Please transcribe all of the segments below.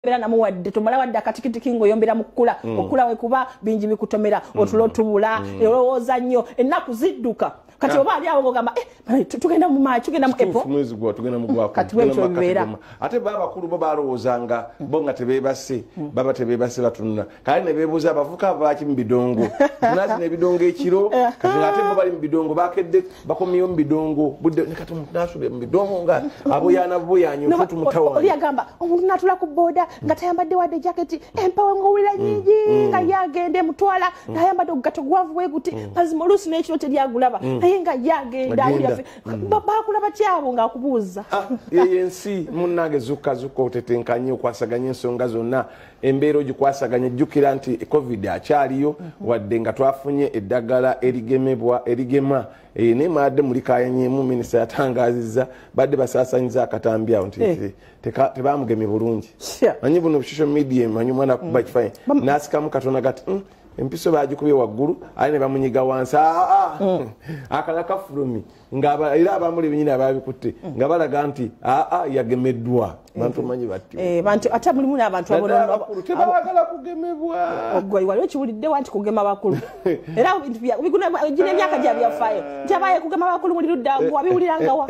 Toyombera namuwadde, tomala wadde akatikitiki ng'oyombera mu kkula. Okula we kuba bingi bikutomera, otulo tubula, olowooza nnyo, ennaku zidduka. Kati oba ali awo ng'ogamba, tugenda mu March, tugenda mu April. Mwezi gwa tugenda mu gwa. Kati bwekyo bibeera. Ate baba bakulu bo balowoozanga bo nga tebeebase, baba tebeebase batunula. Kale ne beebuuza abavubuka baaki mu bidongo. Tunazina ebidongo ekiro, kati ng'ate bo bali mu bidongo, bakedde bakomyewo mu bidongo. Budde ne kati omuntu n'asula mu bidongo nga aboyaana buboyaanyi, omuntu tumutawaanya. Oli agamba omuntu n'atula ku booda nga tayambadde wadde jaketi, empawa ng'owulira nnyingi nga ye agenda emutwala, ng'ayambadde ogugatto gwanvu bwe guti. Mazima oluusi n'ekiro teryagulaba. Naye nga ye agenda, awulira baakula batya abo ng'akubuuza. Eyo ensi munnange, zukka zukka otetenkanye, okwasaganya ensonga zonna, embeera ogikwasaganya. Jjukira nti COVID akyaliyo, wadde nga twafunye eddagala erigemebwa, erigema. Naye mwadde mulikayanyemu, minisita yatangaazizza badde basaasanyiza akatambi awo nti tebamugemye bulungi. Manyi buno social media, manyi omwana akuba ekifaananyi n'asikamu katono gati empiso bagikubye waggulu ate ne bamunyiga wansi, akalala kafulumi nga era abamuli benyini ababikutte nga balaga nti yagemeddwa. Bantu omanyi batti. Bantu ate mulimu n'abantu abakulu tebaagala kugemebwa. Ogwe waliwo kiwuliddewa nti kugema bakulu. Era gino emyaka gya byafaayo nti abaye kugema bakulu muli ludda wabiwuliranga wa?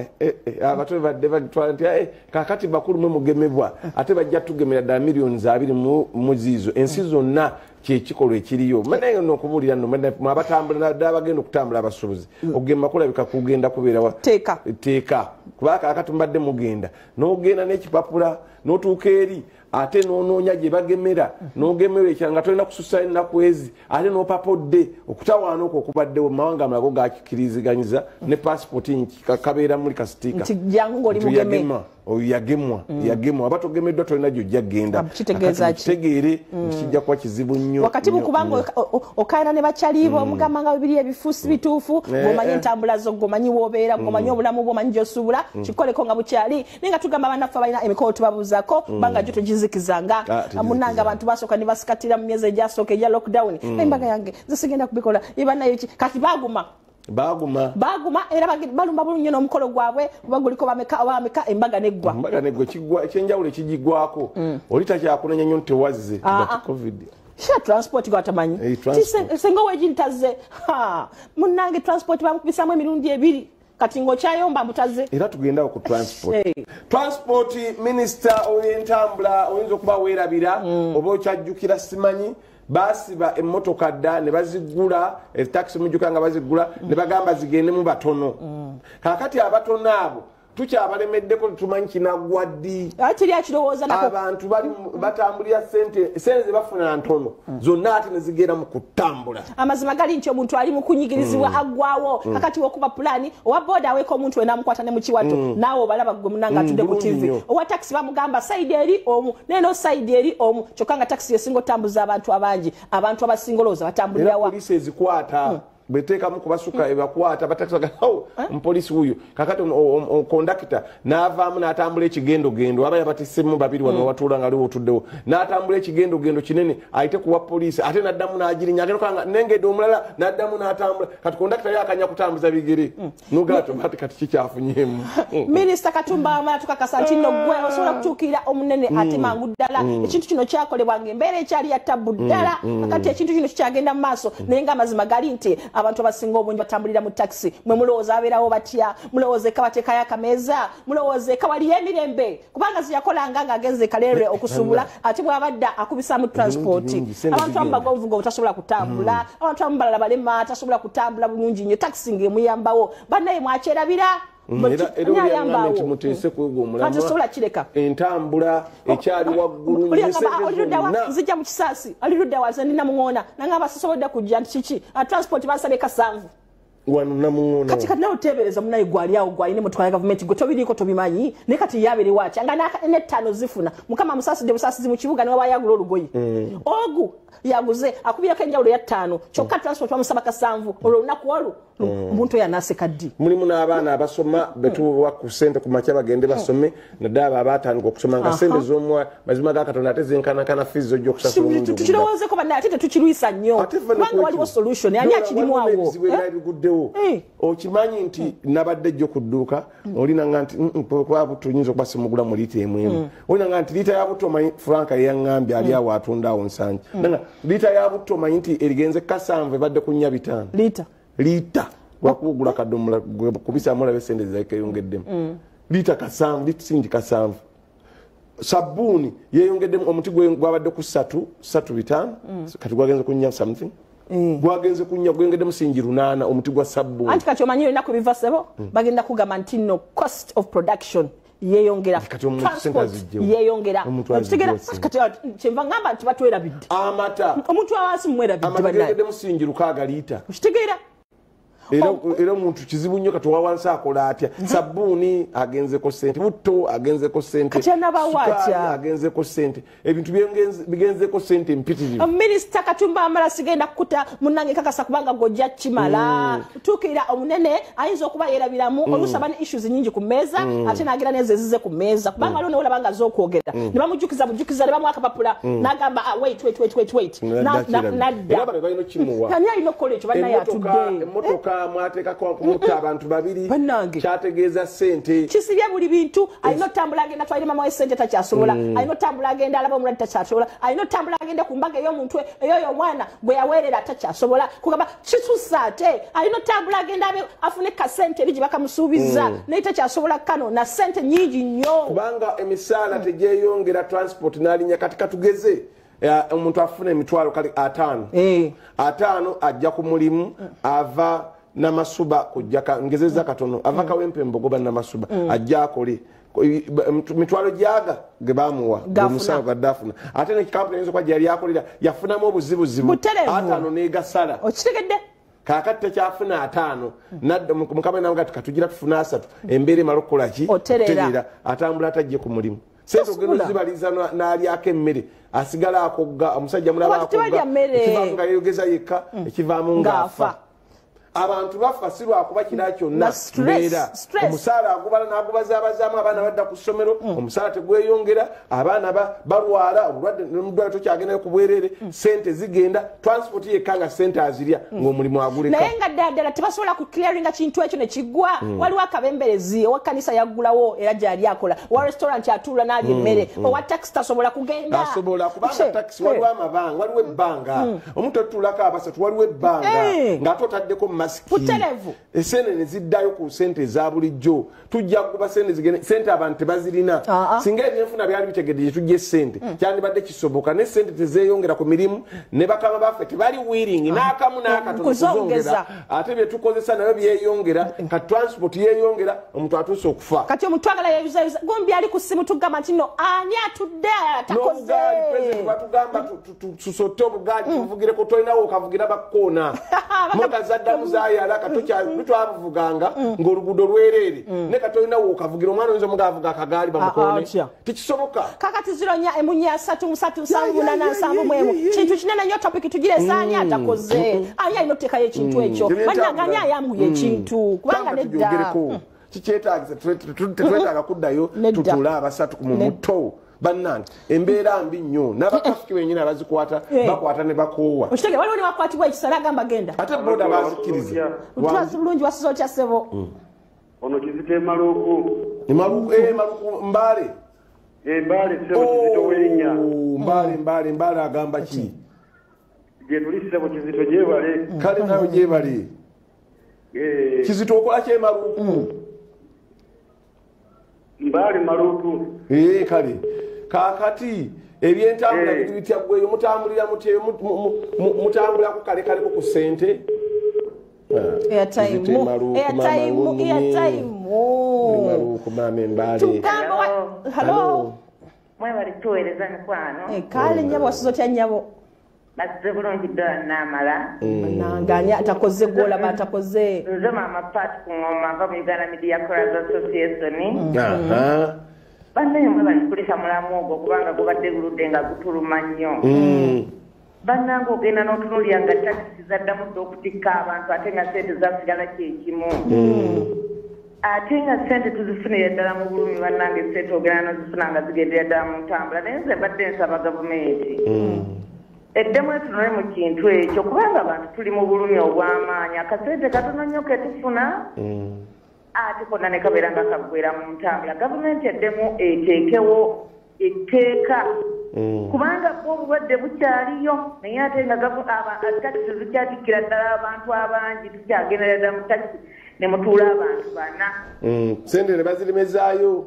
Abato badde batwala nti kaakati bakulu mwe mugemebwa, ate bajja tugemera ddala miliyoni 20 mu ziizo ensi zonna kyekikolwa ekiriyo. Naye nno okubuulira nno abatambula naddala abagenda okutambula abasuubuzi, okugema kulabika kugenda kubeera wa teeka, kubanga kaakati mubadde mugenda n'ogenda n'ekipapula n'otuuka eri ate n'onoonya gye bagemera n'ogemera ekyalo nga tolina kususa ennaku ezi, ate n'opapodde okutawaana okwo okubaddewo mu mawanga amalala go gakikiriziganyiza ne pasipooti kabeera muli kasitiika. Nti jangu ng'oli mugeme. Oyo yagemwa, yagemwa. Aba togemeddwa tolina gy'ojja kugenda. Kitegeeza ki? Kitegeere nti kijja kuba kizibu nnyo. Wakati mukubanga okaayana ne bakyalibo, omugamba nga bibiri ebifuusi bituufu, ng'omanyi entambula zo, ng'omanyi w'obeera, ng'omanyi obulamu bwo, omanyi gy'osuubula, kikoleko nga bukyali. Naye nga tugamba bannaffe abalina emikolo tubabuuzaako, kubanga gyo tugizikizanga. Munnange abantu basooka ne basikatira mu myezi egyasooka egya lockdown. Embaga yange nze sigenda kubikola, eba nayo ki? Kati baaguma. Baaguma. Baaguma era balumba bulungi nnyo n'omukolo gwabwe, kuba guliko bameka oba bameka, embaga neggwa. Embaga neggwa, ekyenjawulo ekigigwako. Oli takyakunenya nnyo nti tewazze, but COVID. Sha transport gwatamanyi. Senga weegi ntazze. Munnange transport bamukubisaamu emirundi ebiri. Kati ng'okyayomba mutaze. Era tugenda ku transport. Transport minister ow'entambula oyinza okuba weerabira oba okyajjukira simanyi, baasiba emmotoka dda ne bazigula, etakisi mujjuka nga bazigula ne bagamba zigendemu batono. Kaakati abatono abo tukyabalemaddeko, tumanyi kinaggwa ddi. Teri akirowooza nako. Abantu bali batambulira sente, sente ze bafuna ntono zonna ate ne zigenda mu kutambula. Amazima gali nti omuntu ali mu kunyigirizibwa aggwawo. Kakati wokuba pulaani owa booda aweeka omuntu wena amukwata ne mu kiwato, naawe obalaba gwe munanga atudde ku Bulungi TV. nnyo. Owa takisi bamugamba side eri omu, neno side eri omu, kyokka nga takisi esinga otambuza abantu abangi. Abantu abasinga olowooza batambulira Era wa? Poliisi ezikwata bweteekamu kubasuka ebakwata batakisi bagamba omupoliisi wuuyo. Kakati kondakita n'avaamu n'atambula ekigendogendo, aba yabatissemu babiri wano watuula nga aliwo otuddewo, n'atambula ekigendogendo kinene ayite kuwa poliisi, ate n'addamu n'agirinya, ate nokanga nengedde omulala n'addamu n'atambula. Kati kondakita yakanya kutambuza bigere nogaato ati kati kikyafunyemu. Minisita Katumba Wamala, tukakasa nti nno gwe osobola kutuukirira omunene ate mangu ddala. Ekintu kino kyakolebwa ng'embeera ekyali ya tabbu ddala. Kakati ekintu kino kikyagenda mu maaso, naye ng'amazima gali nti abantu abasinga obungi batambulira mu takisi. Mwe mulowooza abeerawo batya? Mulowooza eka bateekayo akameeza? Mulowooza eka waliyo emirembe? Kubanga ziyakolanga ng'agenze Kaleerwe okusuubula, ate bw'abadde akubisaamu transport. Bingi, sente Abantu abamu zigenda. bagonvuga obutasobola kutambula, abantu abamu balala balema, tasobola kutambula bulungi nnyo, takisi ng'emuyambawo. Bannaye mwakyerabira. Era Ani oli ayamba yaŋŋambye nti awo? muteese kwegwo Anti omulamwa. osobola kireka. Entambula ekyali waggulu Oli nnyo, agamba, sente oli ludda wa? zonna. Nzijja mu kisaasi. Ali ludda wa? Nze ndina muŋoona. Nangamba sisobodde kujja nti kiki? Transport bansabye kasanvu. Wano namuŋoona. Kati nawe oteebereza munaye gwali awo gwalina emotoka ya gavumenti, gwe tobiriiko tobimanyi, naye kati yabeerewo atya nga n'ettaano zifuna? Mukama musaasidde busaasizi mu kibuga ne waba yagula olugoye ogu yaguze akubirako enjawulo ya ttaano, kyokka transport bamusaba kasanvu. Olwo olunaku olwo omuntu oyo anaaseka ddi? Mulimu n'abaana abasoma betuwa ku sente ku makya bagende basome, naddala abo abatandika okusoma nga sente z'omuwa mazima ga Katonda ate zenkanakana fees z'ojja okusasula omulundi ogudda. Tukirowoozeko bannaye, ate tetukirwisa nnyo, Ate ffe kubanga waliwo solution. Ani akirimu awo? Ebizibu ebirala biguddewo. Tuveewo. Okimanyi nti nabadde jjo ku dduuka, olinanga nti kuba butto nyinza okuba simugula mu liita emu emu. Olinanga nti liita ya butto, omanyi Franka yeyaŋŋambye ali awo atunda awo Nsangi. Nanga liita ya butto omanyi nti erigenze 7 ebadde ku 4.5. Liita. Liita. Lwakugula kadomola kubisaamu olabe sente zayongeddemu. Liita 7, liita singi 7. Sabbuuni yeyongeddemu, omuti gwabadde ku 3, 3.5, kati gwagenze ku 4 something. Gwagenze ku 4, gweyongeddemu singi 8 omuti gwa sabbuuni. Anti kati omanyi olunaku biva ssebo, bagenda kugamba nti no cost of production yeyongera, Kati omuntu sente transport azigyewo. yeyongera. Omuntu Okitegera? azigyewo. Kati kyenva ngamba nti batwerabidde. Amata. Omuntu wa wansi mumwerabidde Amata bannaye. geyongeddemu singi 6 liita. Okitegeera? Era omuntu kizibu nnyo kati owa wansi akola atya? Sabbuuni agenzeko ssente, butto agenzeko ssente, Kati anabawa sukaali atya? agenzeko ssente, ebintu bigenzeko ssente mpitirivu. Minisita Katumba Wamala sigenda kukuta munnange kakasa kubanga gojja kimala. Tuukirira omunene ayinza okuba yeerabiramu, oluusi aba ne issues nnyingi ku mmeeza, ate n'agira n'ezo ezize ku mmeeza. Kubanga waliwo n'olaba nga z'okwogera. Ne bamujjukiza bujjukiza, ne bamuwa akapapula, n'agamba, wait, wait, wait, wait, wait. Nadda. Era bano balina okkimuwa. Ani alina okukola ekyo? Bannaye atudde. Emmotoka mwateekako okumutta abantu babiri. Bannange. Kyategeeza ssente. Kisibye buli bintu. Alina otambula agenda atwalire mama we ssente takyasobola. Alina otambula agenda alaba omulwadde takyasobola. Alina otambula agenda ku mbaga ey'omuntu ey'oyo omwana gwe yaweerera takyasobola. Kugamba kisussa ate. Alina otambula agenda afune kasente eri gye bakamusuubiza. Naye takyasobola kano na ssente nnyingi nnyo. Kubanga emisaala tegyeyongera, transport n'alinnya. Kati katugeze omuntu afuna emitwalo kale 5. 5 ajja ku mulimu, ava Namasuba kujja ngezeza katono, ava Kawempe Mbogoba Namasuba, ajja akole. Mitwalo gyaga ge bamuwa, Gafuna. omusawo gadde afuna. Ate ne kampuni eyinza okuba gye yali akolera, yafunamu obuzibuzibu. Butereevu. 5 n'egasala. Okitegedde? Kaakati tekyafuna 5. Nadda mukama n'amugamba nti katugira tufune 3. Embeera emala okukola ki? Oterera. Oterera. Atambula atajje ku mulimu. Sente ogenda Tosobola. ozibaliza n'alyako emmere. Asigala akogga, omusajja mulaba Abantu tebalya akogga. mmere. Ekivaamu nga yeeyogeza yekka, ekivaamu ng'afa. Ng'afa. Abantu bafa si lwakuba kira kyonna Na stress, mbeera. stress. Omusaala agubala n'agubazaabazaamu, abaana badda ku ssomero, omusaala tegweyongera, abaana balwala, obulwadde n'omudwaliro tokyagendayo ku bwereere, ssente zigenda, transport yekka nga ssente azirya, ng'omulimu aguleka. Naye nga ddala ddala tebasobola ku clearinga kintu ekyo ne kiggwa. Waliwo akabemberezi, owa kkanisa yaggulawo era gy'ali akola, owa restaurant atuula n'alya emmere, owa taxi tasobola kugenda. Asobola kubanga taxi waliwo amabanga, waliwo ebbanga. Omuntu otuulako abasatu, waliwo ebbanga. Ng'ate otaddeko masiki. Butereevu. Esente ne ziddayo ku sente eza bulijjo. Tujja kuba sente zigende, sente abantu tebazirina. Singa ebyenfuna byali bitegedde gye tujja essente, kyandibadde kisoboka. Ne sente tezeeyongera ku mirimu, ne bakama baffe tebali willing, n'akamu n'akatono Kuzongeza. kuzongera. Ate bye tukozesa nabyo byeyongera, ka transport yeeyongera, omuntu atuuse okufa. Kati omuntu agala yeeyuzayuza, gombi ali ku ssimu tugamba nti no, ani atudde atakoze? N'obugaali, President batugamba tusotte obugaali, tuvugireko, tolinawo okavugira bakkoona. Motoka zaddamu zaayala, twalavuganga ng'oluguudo lwereere. Ne katolinawo okavugira, omwana oyinza omuga avuga akagaali bamukoone. Atya. Tekisoboka. Kakati ziro nnya, emunye asatu, musatu, nsanvu, munana, nsanvu mu emu. Kintu kinene nnyo topic tugirese, ani atakoze? Ani alina okuteekayo ekintu ekyo? Ebyo Bannange, ani entambula. ayambuye ekintu? Kubanga Tamba nedda. tugyogereko. Kikyetaagisa, tetwetaaga kuddayo, Nedda. tutuule abasatu mu muto. Bannange, embeera mbi nnyo. N'abatrafiki bennyini abazikwata, bakwata ne bakoowa. Okitegere, waliwo ne bakwatibwa ekisala agamba genda. Ate boda bazikkiriza. Otulaze bulungi, wasize otya ssebo? Ono Kizito e Maluku. E Maluku, Maluku, Mbale. Mbale ssebo, Kizito w'erinnya. Oh, Mbale, Mbale, Mbale agamba ki? Gye tuli ssebo Kizito, gyebale. Kale nawe gyebale. Kizito okola ki e Maluku? Mbale Maluku. Kale. Kaakati ebyentambula biri bitya ggwe? Mutambulira mutya? Mutambulako kale kaleko ku ssente? Airtime. Kizito e Maluku, mama Airtime, ng'onnumye. airtime. Ndi Maluku, maama Mbale. Tugamba wa- Hello. Hello. Mwebale tuweereza mikwano. Kale nnyabo, wasize otya nnyabo? Basize bulungi ddala naamala. Bannange, ani atakoze gw'olaba atakoze? Nze Maama Pat ku Ngoma, nva mu Uganda Media Callers Association. Bannaye mwebale kuleka mulamu ogwo kubanga gubadde guludde nga gutuluma nnyo. Bannange, ogenda n'otunuulira nga takisi zaddamu dda okutikka abantu ate nga ssente zasigala kye kimu. Ate nga ssente tuzifunira ddala mu bulumi. Bannange, ssente ogenda n'ozifuna nga zigendera ddala mu ntambula. Naye nze mbadde nsaba gavumenti. Eddemu etunule mu kintu ekyo kubanga abantu tuli mu bulumi obw'amaanyi, akasente katono nnyo ke tufuna ate konna ne kabeera nga kaggwera mu ntambula. Gavumenti eddemu eteekewo etteeka kubanga bwo obulwadde bukyaliyo, naye ate nga takisi zikyatikkira ddala abantu abangi, tukyagendera ddala mu takisi ne mutuula abantu bana. Sente ne baziremezaayo.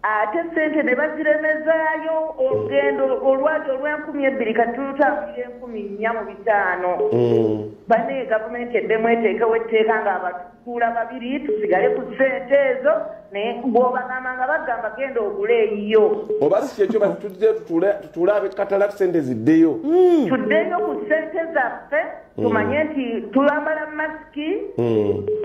Ate sente ne baziremezaayo, olugendo olwali olw'enakumi kati tulutambulira 4500. Bane gavumenti eddemu eteekewo etteeka ng'abatuula babiri tusigale ku ssente ezo, naye bw'obagamba nga bagamba genda ogule eyiyo. Oba si kyekyo tutuule ab'ekkatala sente ziddeyo. Tuddeyo ku ssente zaffe, tumanye nti tulambala masiki,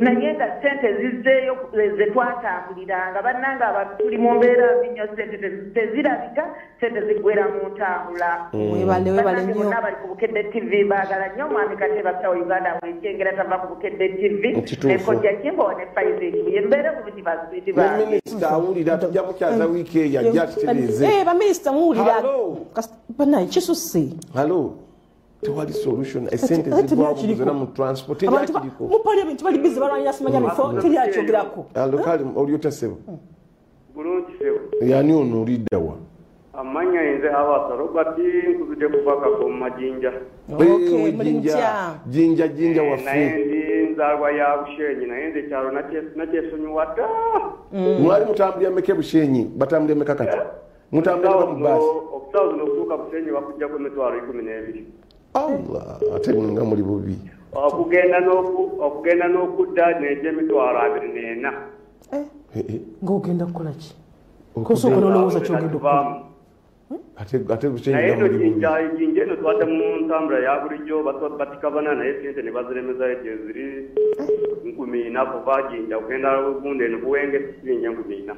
naye nga ssente zizzeeyo ze twatambuliranga. Bannange abantu tuli mu mbeera mbi nnyo, ssente tezirabika, ssente ziggwera mu ntambula. Webale webale nnyo. Bonna bali ku Bukedde TV baagala nnyo omwami Kateeba Sawa Uganda wekyengera tava ku Bukedde TV ne Kojja Kimbo ne Faiza Ekibuye. Mbeere bulungi baswiti bange. Ne minisita awulira, tujja mukyaza wiiki eyo ajja atutereeze. Baminisita muwulira. Banaye kisusse. Hello. Tewali solution, esente zigwawo zonna mu transport teri akiriko. Mu parliament bali busy balwanira simanya bifo teri akyogerako. Hello, kale oli otya ssebo? Bulungi ssebo. Yani ono olidda wa? Amannya nze Awasa Robert, nkubidde kuva Kagoma Majinja. Okay, muli mutya? Jinja jinja waffe. Naye ndi nzaalwa ya Bushenyi, naye nze ekyalo nakyesonyiwa dda. Mwali mutambulira mmeka e Bushenyi? Batambulira mmeka kati? Mutambulira mu bbaasi? Okusaawa zino okutuuka Bushenyi bakuggyako emitwalo 12. Allah, ate nga muli bubi. Okugenda n'okudda n'egya emitwalo 24. Ng'ogenda kukola ki? Kosooka n'olowooza ky'ogenda okukola. Ate Bushenyi naye nga muli bubi. Jinja eno twata mu ntambula ya bulijjo batika bana, naye sente ne baziremezayo gye ziri 14,000 kuva Jinja okugenda Bugunde eno Buwenge jinja 14,000.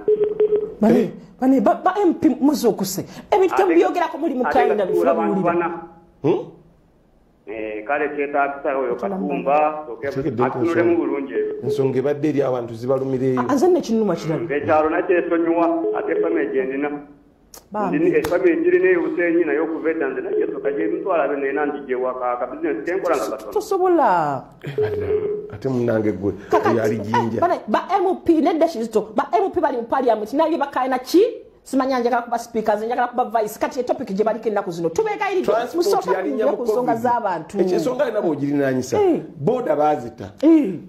Bane ba MP muzuukuse. Ebintu tebyogerako muli mu kalenda bifo biwulira. Kale kyetaagisa oyo Katumba atunulemu bulungi ebyo. Ensonga ebadde eri abantu zibalumira eyo. Nze nno ekinnuma kirala. Ekyalo nakyesonyiwa ate famire gye ndina. Efamire girina eyo Busenyi naye okuva edda nze nagyesooka gye emitwalo 24 ngigye ewaka, akabizinesi kenkola nga katono. Tosobola. Ate munnange ggwe yali Jinja. Ba MP nedda Kizito, ba MP bali mu parliament nabye bakaalina ki? Simanya njagala kuba speakers, njagala kuba vice. Kati topic gye baliko ennaku zino tubeegayiridde musooka kunyumya ku nsonga z'abantu. Ekyensonga alina bw'ogirinaanyisa booda baazita.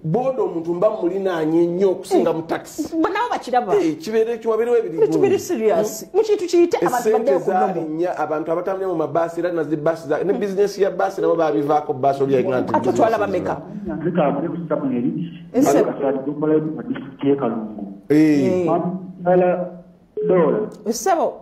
Booda omuntu mba mulinaanye nnyo okusinga mu takisi. Nabo bakiraba. Kibeere wabeerewo ebiri. Tubiri serious. Mu kintu kiyite abantu baddeyo ku nnomo. Essente zaalinnya abantu abatambulira mu mabaasi era nazi baasi ne bizinesi ya baasi nabo baabivaako baasi oli yalina nti. Ate twalaba meka. Essebo.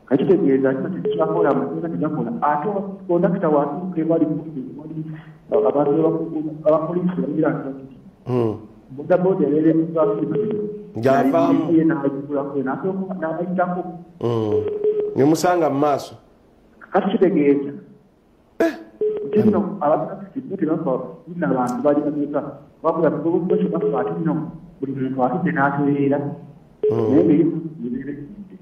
Kakitegeeza kino tekikyakola, amateeka tegakola, ate kondakita watuuka ewali abantu abapoliisi bagira nti bodaboda ebeera Ng'avaamu. N'agigulako n'abayitako. Ne musanga mu maaso. Kati kitegeeza nti nno abatakisi bo tebafa nno abantu bali bameka, wabula bo kyebafa ate nno buli muntu atudde n'atereera, naye emirimu gibeera ejjudde.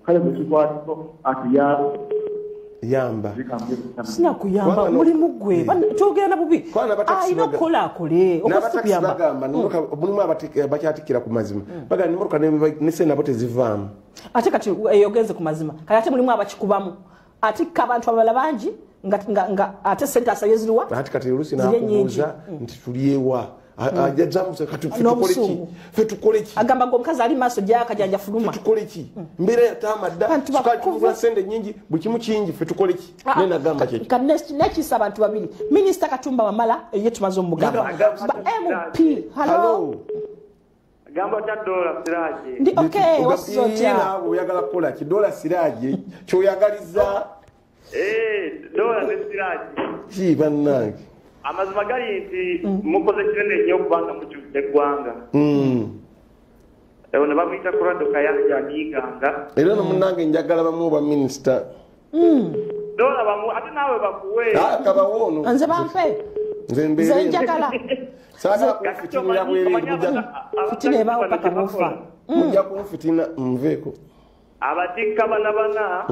Kale bwe kikwatako atuyamba. Sina kuyamba mulimu gwe twogera na bubi alina okukola akole N'abatakisi bagamba mulimu abakyatikkira ku mazima bagamba emmotoka ne ssente nabo tezivaamu. Ate kati eyogenze ku mazima kati ate mulimu abakikubamu atikka abantu abalala bangi nga ate ssente asabye ziriwa. Ate kati oluusi n'akubuuza nti tulyewa ffe tukole ki? Agamba gwe omukazi ali maaso gyakajanja fuluma. Ffe tukole ki? Mbeera yataama dda, sukaali tumugula ssente nnyingi, buli kimu kingi, ffe tukole ki? Naye nagamba kyekyo. Nekisa abantu babiri, Minisita Katumba Wamala ye tumaze omugamba. Ba MP, hello. Gamba kya Dola Siraje. Ndi okay, wasiza naawe oyagala kukola ki? Dola Siraje ky'oyagaliza. Dola ne Siraje. Ki bannange. Amazima gali nti mukoze kinene nnyo okubanga mukyusa eggwanga. Ewo ne bamuyita Kurado Kayanja Miganga. Era no munnange njagala bamu ba minisita. Dola bamu ate naawe bakuwe. Kabawo ono. Nze bampe. Nze mbeere. Nze njagala. Saagala kunfitinira bwereere. Fitina ebaawo paka mufa. Mujja kunfitina nveeko. Abatikka bana bana.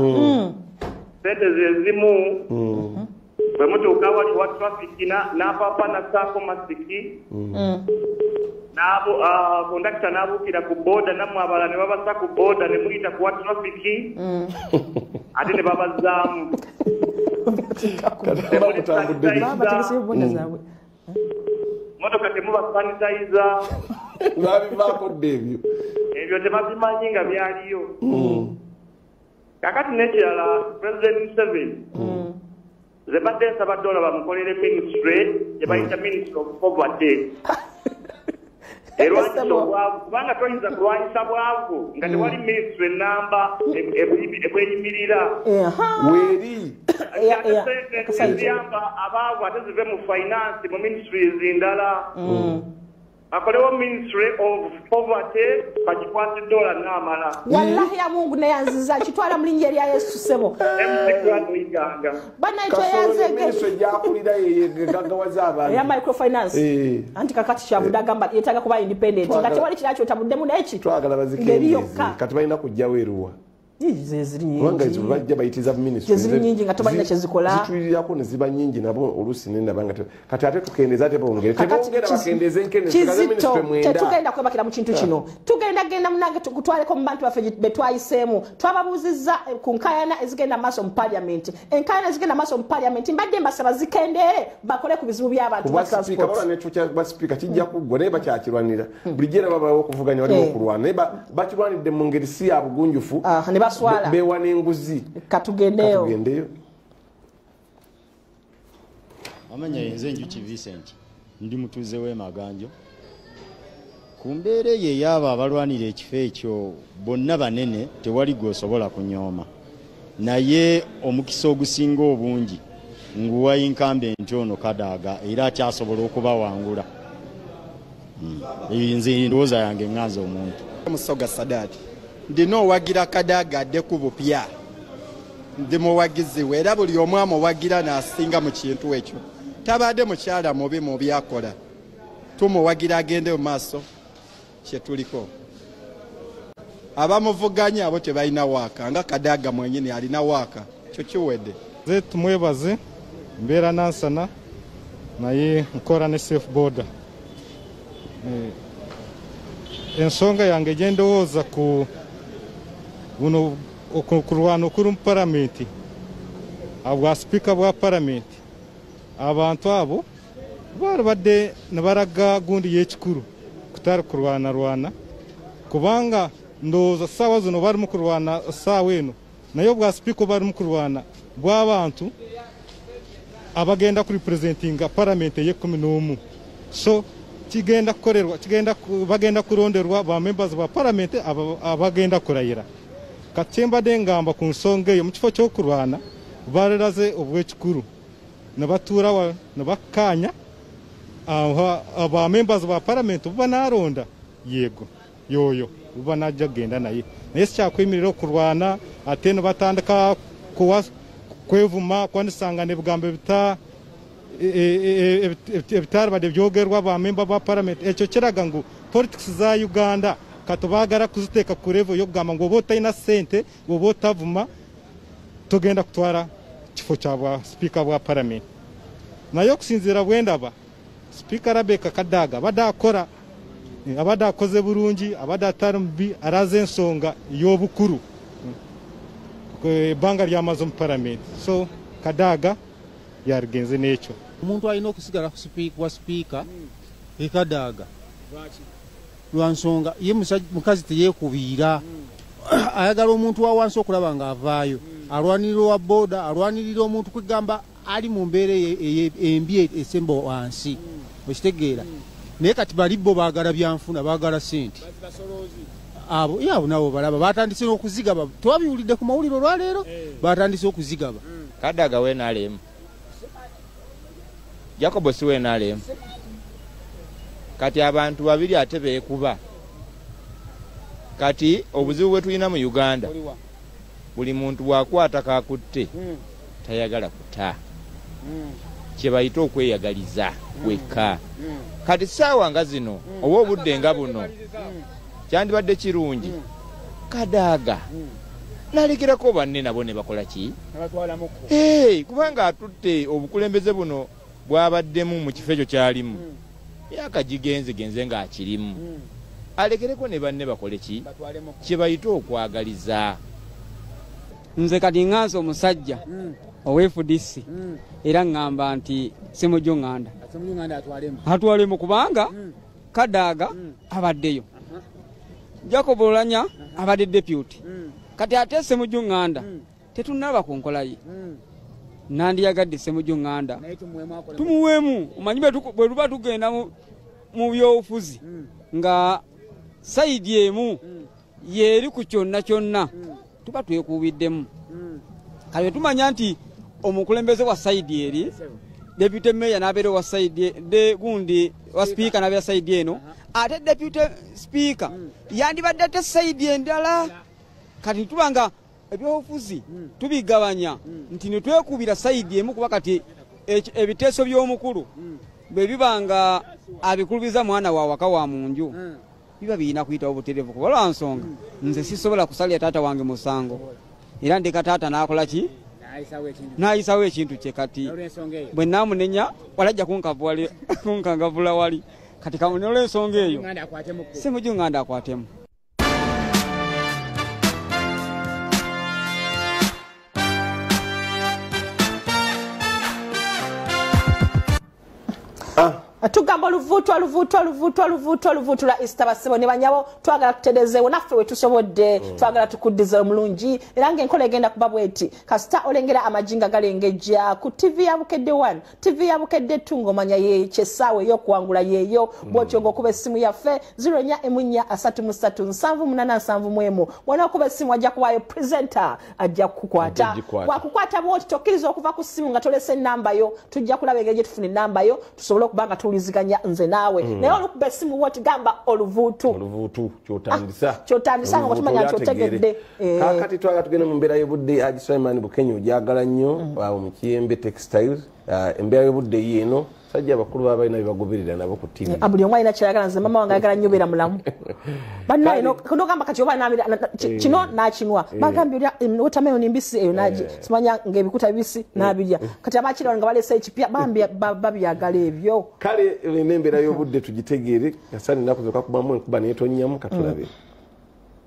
Sente ze zimu. Bwe mutuuka wali wa traffic n'apapa n'assaako masiki. N'abo kondakita n'abuukira ku booda nammwe abalala ne babassa ku booda ne muyita ku wa traffic. Ate ne babazzaamu. Motoka temuba sanitizer. Babivaako dda ebyo. Ebyo tebabimanyi nga byaliyo. Kakati n'ekirala President Museveni. Nze mbadde nsaba dola bamukolere ministry gye bayita Ministry of Poverty. Erwanyisa obwavu kubanga toyinza kulwanyisa bwavu nga tewali ministry namba ebweyimirira. Weeri. Eziyamba abaavu ate zive mu finance mu ministries endala. Akolewo Ministry of Poverty bagikwate dola n'amala. Wallahi ya Mungu neyanziza kitwala mu linnya erya Yesu ssebo. MC Kurado Iganga. Bannaye tweyanzege. Ministry gy'akulira yegaggawaza abantu. Eya microfinance. Anti kakati kyavudde agamba yeetaaga kuba independent. Nga tewali kirala kyotabuddemu n'eki. Twagala bazikendeeze. Kati balina kujjawo eruwa. Kubanga ezo bajja bayitiza ministry. Ziri nnyingi nga tobalina kye zikola. Zitulirako ne ziba nnyingi nabo oluusi ne ndaba nga kati ate tukendeeza ate bongere. Tebongera bakendeeze enkendeze tugaze ministry mwenda. Tetugenda kwebakira mu kintu kino. Tugenda genda munange tukutwaleko mu bantu baffe be twayiseemu. Twababuuzizza ku nkaayana ezigenda maaso mu parliament. Enkaayana ezigenda maaso mu parliament mbadde mbasaba zikendeere bakole ku bizibu by'abantu ba transport. Kuba n'ekyo kya speaker kijja kuggwa naye bakyakirwanira. Bulijjo era babawo okuvuganya waliwo okulwana naye bakirwanidde mu ngeri si ya bugunjufu. Bewa n'enguzi. Katugendeyo. Amanya yenze Njuki Vincent, ndi mutuuze w'e Maganjo. Ku mbeera eyo ey'abo abalwanira ekifo ekyo bonna banene tewali gw'osobola kunyooma. Naye omukisa ogusinga obungi nguwa incumbent ono Kadaga era akyasobola okubawangula. Eyo nze ndowooza yange ŋŋanza omuntu. Musoga Sadat. Ndina owagira Kadaga adde ku bupya. Ndi muwagizi we era buli omu amuwagira n'asinga mu kintu ekyo. Tabadde mukyala mubi mu byakola. Tumuwagira agende mu maaso kye tuliko. Abamuvuganya abo tebalina waaka nga Kadaga mwennyini alina waaka kyo kiwedde. Nze tumwebaze mbeera Nansana naye nkola ne safe border. Ensonga yange gye ndowooza ku buno okulwana okuli mu paramenti abwa sipiika bwa paramenti abantu abo balibadde ne balaga gundi y'ekikulu kutali kulwanalwana kubanga ndowooza ssaawa zino bali mu kulwana ssaawa eno naye obwa sipiika bali mu kulwana bw'abantu abagenda kurepresentinga paramenti ey'ekumi n'omu so kigenda kukolerwa kigenda bagenda kuronderwa ba members ba parliament abagenda kurayira. Kati mbadde ngamba ku nsonga eyo mu kifo ky'okulwana baliraze obwekikulu ne batuula ne bakkaanya aba members ba parliament buba nalonda yego yoyo buba najja kugenda naye naye sikyakweyimirira okulwana ate ne batandika kwevuma kwandisanga n'ebigambo ebitaribadde byogerwa ba member ba parliament. Ekyo kiraga ngu politics za Uganda katubagara kuziteeka ku level y'okugamba ngu oba otalina ssente oba otavuma togenda kutwara kifo kya bwa sipiika bwa parliament. Naye okusinziira bwe ndaba sipiika Rebecca Kadaga abadde akora abadde akoze bulungi abadde atali mubi araze ensonga y'obukulu ebbanga lyamaze mu parliament so Kadaga yarigenze n'ekyo. Omuntu alina okusigala ku sipiika Kadaga lwa nsonga ye mukazi teyeekubiira ayagala omuntu wa wansi okulaba ng'avaayo alwanirira owa booda alwanirira omuntu kwegamba ali mu mbeera embi esemba wansi okitegeera. Naye kati bali bo baagala byanfuna baagala ssente abo abo nabo balaba batandise n'okuzigaba tewabiwulidde ku mawulire olwaleero batandise okuzigaba. Kadaga we NRM Jacob si wa NRM. Kati abantu babiri ate beekuba. Kati obuzibu bwe tulina mu Uganda, buli muntu bw'akwata kakutte tayagala kuta, kye bayita okweyagaliza wekka. Kati saawa nga zino oba obudde nga buno, kyandibadde kirungi Kadaaga nalekerako banne nabo ne bakola ki, kubanga atutte obukulembeze buno bwabaddemu mu kifo ekyo kyalimu myaka gigenze genze ng'akirimu, alekereko ne banne bakole ki, kye bayita okwagaliza. Nze kati ŋŋanza omusajja owa FDC, era ŋŋamba nti Semujju Nganda atwalemu, kubanga Kadaaga abaddeyo, Jacob Oulanyah abadde deputy, kati ate Semujju Nganda tetunaba ku nkola ye. Nandiyagadde Semujju Nganda tumuweemu. Omanyi bwe tuba tugenda mu byobufuzi nga side emu yeeri ku kyonna kyonna, tuba twekuubiddemu. Kale tumanya nti omukulembeze wa side eri, deputy mayor n'abeera wa side de gundi wa speaker n'abeera side eno, ate deputy speaker yandibadde ate side endala. Kati tuba nga ebyobufuzi tubigabanya nti ne twekubira side emu, kuba kati ebiteeso by'omukulu bwe biba nga abikulubiza mwana wa waka wa munju, biba birina kuyitawo butereevu, kuba lwa nsonga nze sisobola kusalira taata wange musango, era ndeka taata n'akola ki, n'ayisawo ekintu kye. Kati bwe naamunenya walajja kunkangavula wali. Kati nolwensonga eyo Semujju Nganda akwatemu. Tugamba oluvuutu, oluvuutu, oluvuutu, oluvuutu, oluvuutu lwa Easter. Basebo ne banyabo, twagala tuterezeewo naffe we tusobodde, twagala tukuddize omulungi, era ng'enkola egenda kuba bweti: kasita olengera amagi nga galengejja ku TV ya Bukedde 1, TV ya Bukedde 2, ng'omanya ye kyessaawa ey'okuwangula yeeyo. Bwotyo ng'okuba essimu yaffe 0443 78 71. Wona okuba essimu ajja kuwaayo presenter ajja kukukwata. Wakukwata bwoti, tokkiriza okuva ku ssimu nga tolese ennamba yo. Tujja kulaba engeri gye tufuna ennamba yo, tusobole okuba nga tuwuliziganya nze naawe. Naye olukuba essimu woti, gamba oluvuutu. Oluvuutu kyotandisa. Kyotandisa nga otumanya nti otegedde. Kakati twagala tugende mu mbeera y'obudde. Haji Simon Bukenya ogyagala nnyo awo mu Kiyembe Textiles. Embeera y'obudde yiino, sajja abakulu baba balina byebagoberera nabo ku TV. Buli omu alina kyayagala. Nze mama wange ayagala nnyo beera mulamu. Bannaye nogamba kati oba kino nakinwa, bagambye olya watermelon mbisi eyo nagi simanya ng'ebikuta bibisi n'abirya. Kati abakira nga balese ekipya bambi babyagala ebyo. Kale n'embeera y'obudde tugitegeere. Kasani ennaku zokka kubamu enkuba neetonnyamu, katulabe.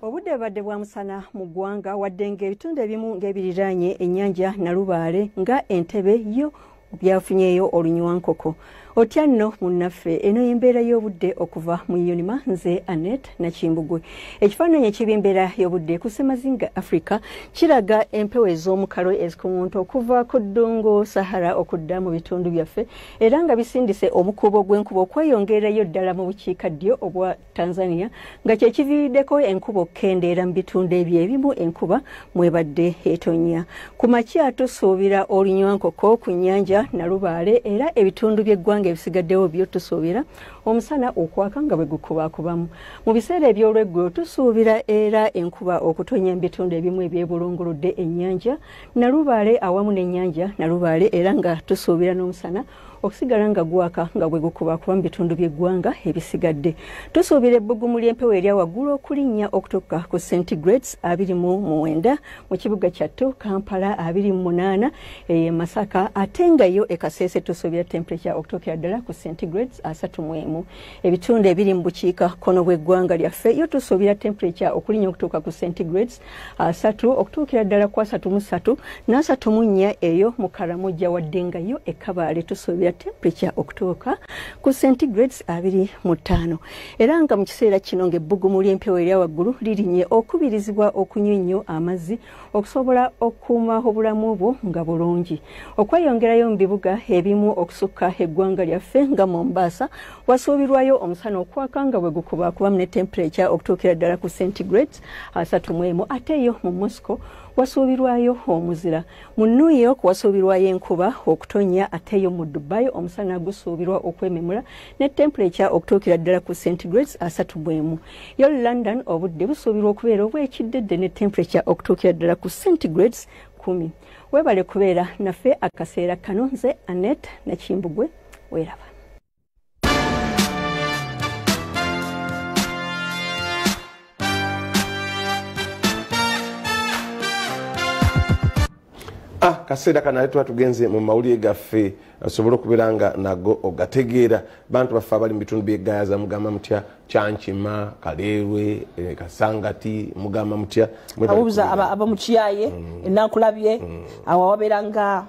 Obudde bubadde bwa musana mu ggwanga, wadde ng'ebitundu ebimu ng'ebiriraanye ennyanja Nalubaale nga Entebe yo byafunyeeyo olunywankoko. Otya nno munnaffe, eno y'embeera y'obudde okuva mu UNMA. Nze Anet Nakimbugwe. Ekifaananyi eky'embeera y'obudde ku ssemazinga Africa kiraga empewo ez'omukalo ezikuŋŋunta okuva ku ddungu Sahara okudda mu bitundu byaffe, era nga bisindise omukuubo gw'enkuba okweyongerayo ddala mu bukiikaddyo obwa Tanzania, nga kyekiviiriddeko enkuba okukendeera mu bitundu ebyo ebimu enkuba mwebadde etonnya. Ku makya tusuubira olunywankoko ku nnyanja Nalubaale, era ebitundu by'eggwanga ebisigaddewo byo tusuubira omusana okwaka nga bwe gukubaakubamu. Mu biseera eby'olweggulo tusuubira era enkuba okutonya mu bitundu ebimu ebyebulunguludde ennyanja Nalubaale awamu n'ennyanja Nalubaale, era nga tusuubira n'omusana okusigala nga gwaka nga bwe gukubakuba mu bitundu by'eggwanga ebisigadde. Tusuubira ebbugumu ly'empewo erya waggulu okulinnya okutuuka ku centigrades 29 mu kibuga kyattu Kampala, 28 e Masaka, ate nga yo e Kasese tusuubira temperature okutuukira ddala ku centigrades 31. Ebitundu ebiri mu bukiika kkono bw'eggwanga lyaffe yo tusuubira temperature okulinnya okutuuka ku centigrades 30 okutuukira ddala ku 33 n'34 eyo mu Karamojja, wadde nga yo e Kabaale tusuubira temperature okutuuka ku centigrades 25. Era nga mu kiseera kino ng'ebbugumu ly'empewo erya waggulu lirinye, okubirizibwa okunywa ennyo amazzi okusobola okukuuma obulamu bwo nga bulungi. Okweyongerayo mu bibuga ebimu okusukka eggwanga lyaffe nga Mombasa, wasuubirwayo omusana okwaka nga bwe gukubaakubamu ne temperature okutuukira ddala ku centigrades 31, ate eyo mu Moscow wasuubirwayo omuzira. Mu New York wasuubirwayo enkuba okutonnya, ate yo mu Dubai omusana gusuubirwa okwememula ne temperature okutuukira ddala ku centigrades 31. Yo London obudde busuubirwa okubeera obw'ekiddedde ne temperature okutuukira ddala ku centigrades 10. Webale kubeera naffe akaseera kano. Nze Annette Nakimbugwe, weeraba. Kaseera kano ate tuba tugenze mu mawulire gaffe osobole okubeera nga nago ogategeera. Bantu baffe abali mu bitundu by'egayaza mugamba mutya? Kyankima, Kaleerwe, Kasangati, mugamba mutya? Abuuza abamukiyaye enankulabye awo wabeera nga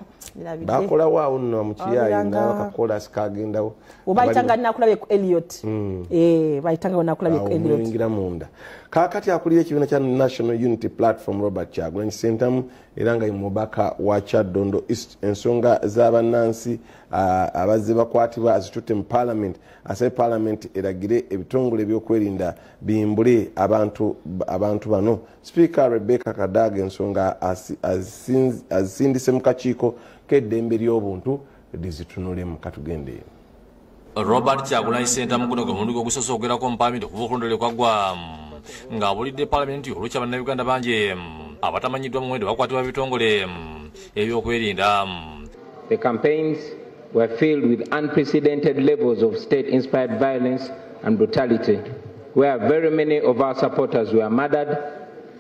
bakolawo awo nno mukiyaye nabakakola sikagendawo. Obayitanga nakulabye ku Elliot, bayitanga nakulabye ku Elliot. Muyingira munda. Kaakati akulira ekibiina kya National Unity Platform Robert Kyagulanyi Ssentamu era nga ye mubaka wa Kyaddondo East, ensonga z'abannansi abazze bakwatibwa azitutte mu parliament. Asabye parliament eragire ebitongole ebyokwerinda biyimbule abantu bano. Sipiika Rebecca Kadaga ensonga azisindise mu kakiiko k'eddembe ly'obuntu lizitunulemu. Katugendeyo. Robert Kyagulanyi Ssentamu guno gwe mulundi gwe ogusoose okwogerako mu paalamenti okuva okulondole kwaggwa, ng'abulidde paalamenti olw'ekya bannayuganda bangi abatamanyiddwa muwendo bakwatibwa bitongole ebyokwerinda. The campaigns were filled with unprecedented levels of state-inspired violence and brutality, where very many of our supporters were murdered,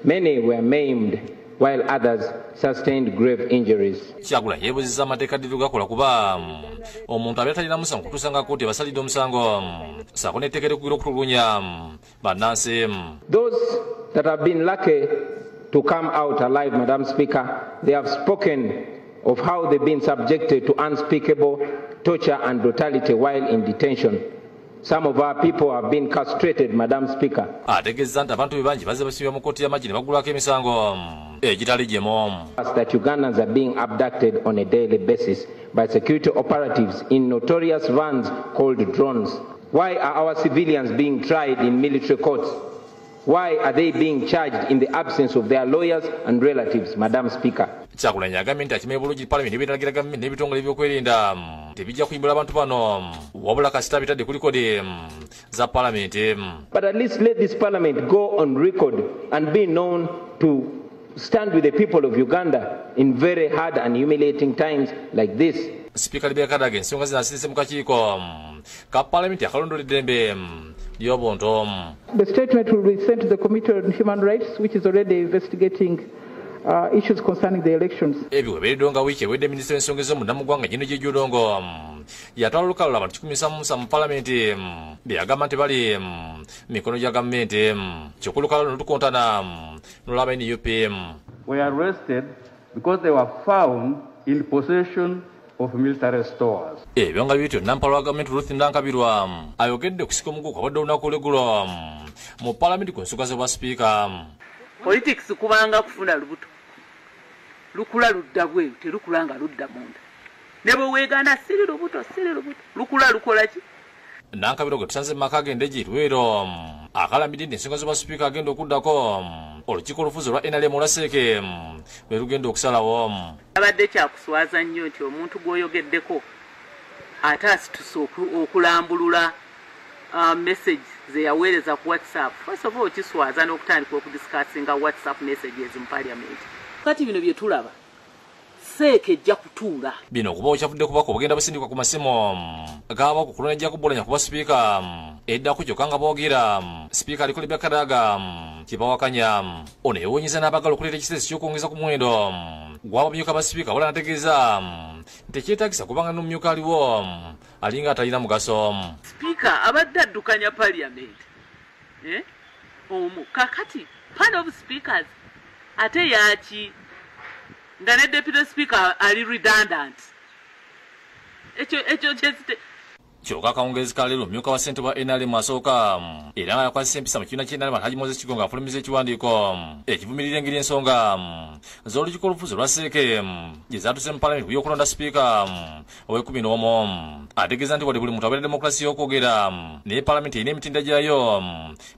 many were maimed, while others sustained grave injuries. Kyagulanyi yeebuzizza amateeka ddi gakola kuba omuntu abeera talina musango kutuusa nga kkooti ebasalidde omusango, ssaako n'etteeka erikugira okutulugunya bannansi. Those that have been lucky to come out alive, Madam Speaker, they have spoken of how they've been subjected to unspeakable torture and brutality while in detention. Some of our people have been castrated, Madam Speaker. Ategeeza nti abantu be bangi bazze basibibwa mu kkooti y'amagye ne baggulwako emisango egitali gimu. That Ugandans are being abducted on a daily basis by security operatives in notorious vans called drones. Why are our civilians being tried in military courts? Why are they being charged in the absence of their lawyers and relatives, Madam Speaker? Kyagulanyi agambye nti akimanyi bulungi paalamenti ebiragira gavumenti n'ebitongole ebyokwerinda tebijja kuyimbula abantu bano, wabula kasita bitadde ku likodi za paalamenti. But at least let this parliament go on record and be known to stand with the people of Uganda in very hard and humiliating times like this. Sipiika Rebecca Kadaga ensonga zino asindise mu kakiiko ka paalamenti akalondola eddembe ly'obuntu. The statement will be sent to the Committee on Human Rights, which is already investigating issues concerning the elections. Ebyo webeereddewo nga wiiki ewedde minisita w'ensonga ez'omunda mu ggwanga Jeno Jejulongo yatwala olukalala abantu 177 mu paalamenti be yagamba nti bali mikono gya gavumenti, kyokka olukalala luno lukontana n'olwaba NUP. Were arrested because they were found in possession of military stores. Ebyo nga bityo nampala wa gavumenti Ruth Nankabirwa ayogedde okusika omugugu kwabadde olunaku olw'eggulo mu paalamenti ku nsonga z'obwa sipiika. Politics kubanga kufuna lubuto lukula ludda bweru, terukula nga ludda munda. Ne bwe weegaana siri lubuto, siri lubuto, lukula lukola ki? Nankabirwa gwe tusanze mu maka g'Endegi Luweero akalambidde nti ensonga z'obwa sipiika agenda okuddako olukiiko olufuzi olwa NRM olwa Seeke lwe lugenda okusalawo. Abadde kyakuswaza nnyo nti omuntu gw'oyogeddeko ate asituse okulambulula message ze yaweereza ku WhatsApp. First of all, kiswaza n'okutandika okudiscussinga WhatsApp messages mu parliament. Kati bino bye tulaba Seeke ejja kutuula. Bino okuba okyavudde kubako obugenda busindikwa ku masimu gaaba ku kulonda ejja kubolanya kuba sipiika eddako, kyokka nga boogera sipiika aliko Rebecca Kadaga kyebawakanya. Ono yeewuunyizza n'abaagala okuleeta ekiteeso ky'okwongeza ku muwendo gw'abamyuka ba sipiika, wabula n'ategeeza nti tekyetaagisa kubanga n'omumyuka aliwo alinga atalina mugaso. Sipiika abadde addukanya parliament omu kakati panel of speakers ate yaki nga ne deputy speaker ali redundant. Ekyo kyesite. Kyokka akawungeezi ka leero omumyuka wa ssentebe wa NRM asooka era nga yakwasisa empisa mu kibiina ky'NRM Alhaji Moses Kigongo afulumiza ekiwandiiko ekivumirira engeri ensonga z'olukiiko olufuzi olwa Seeke gye zaatuse mu paalamenti ku by'okulonda sipiika ow'e11. Ategeeza nti wadde buli muntu abeera demokulasiya y'okwogera, naye paalamenti erina emitinda gyayo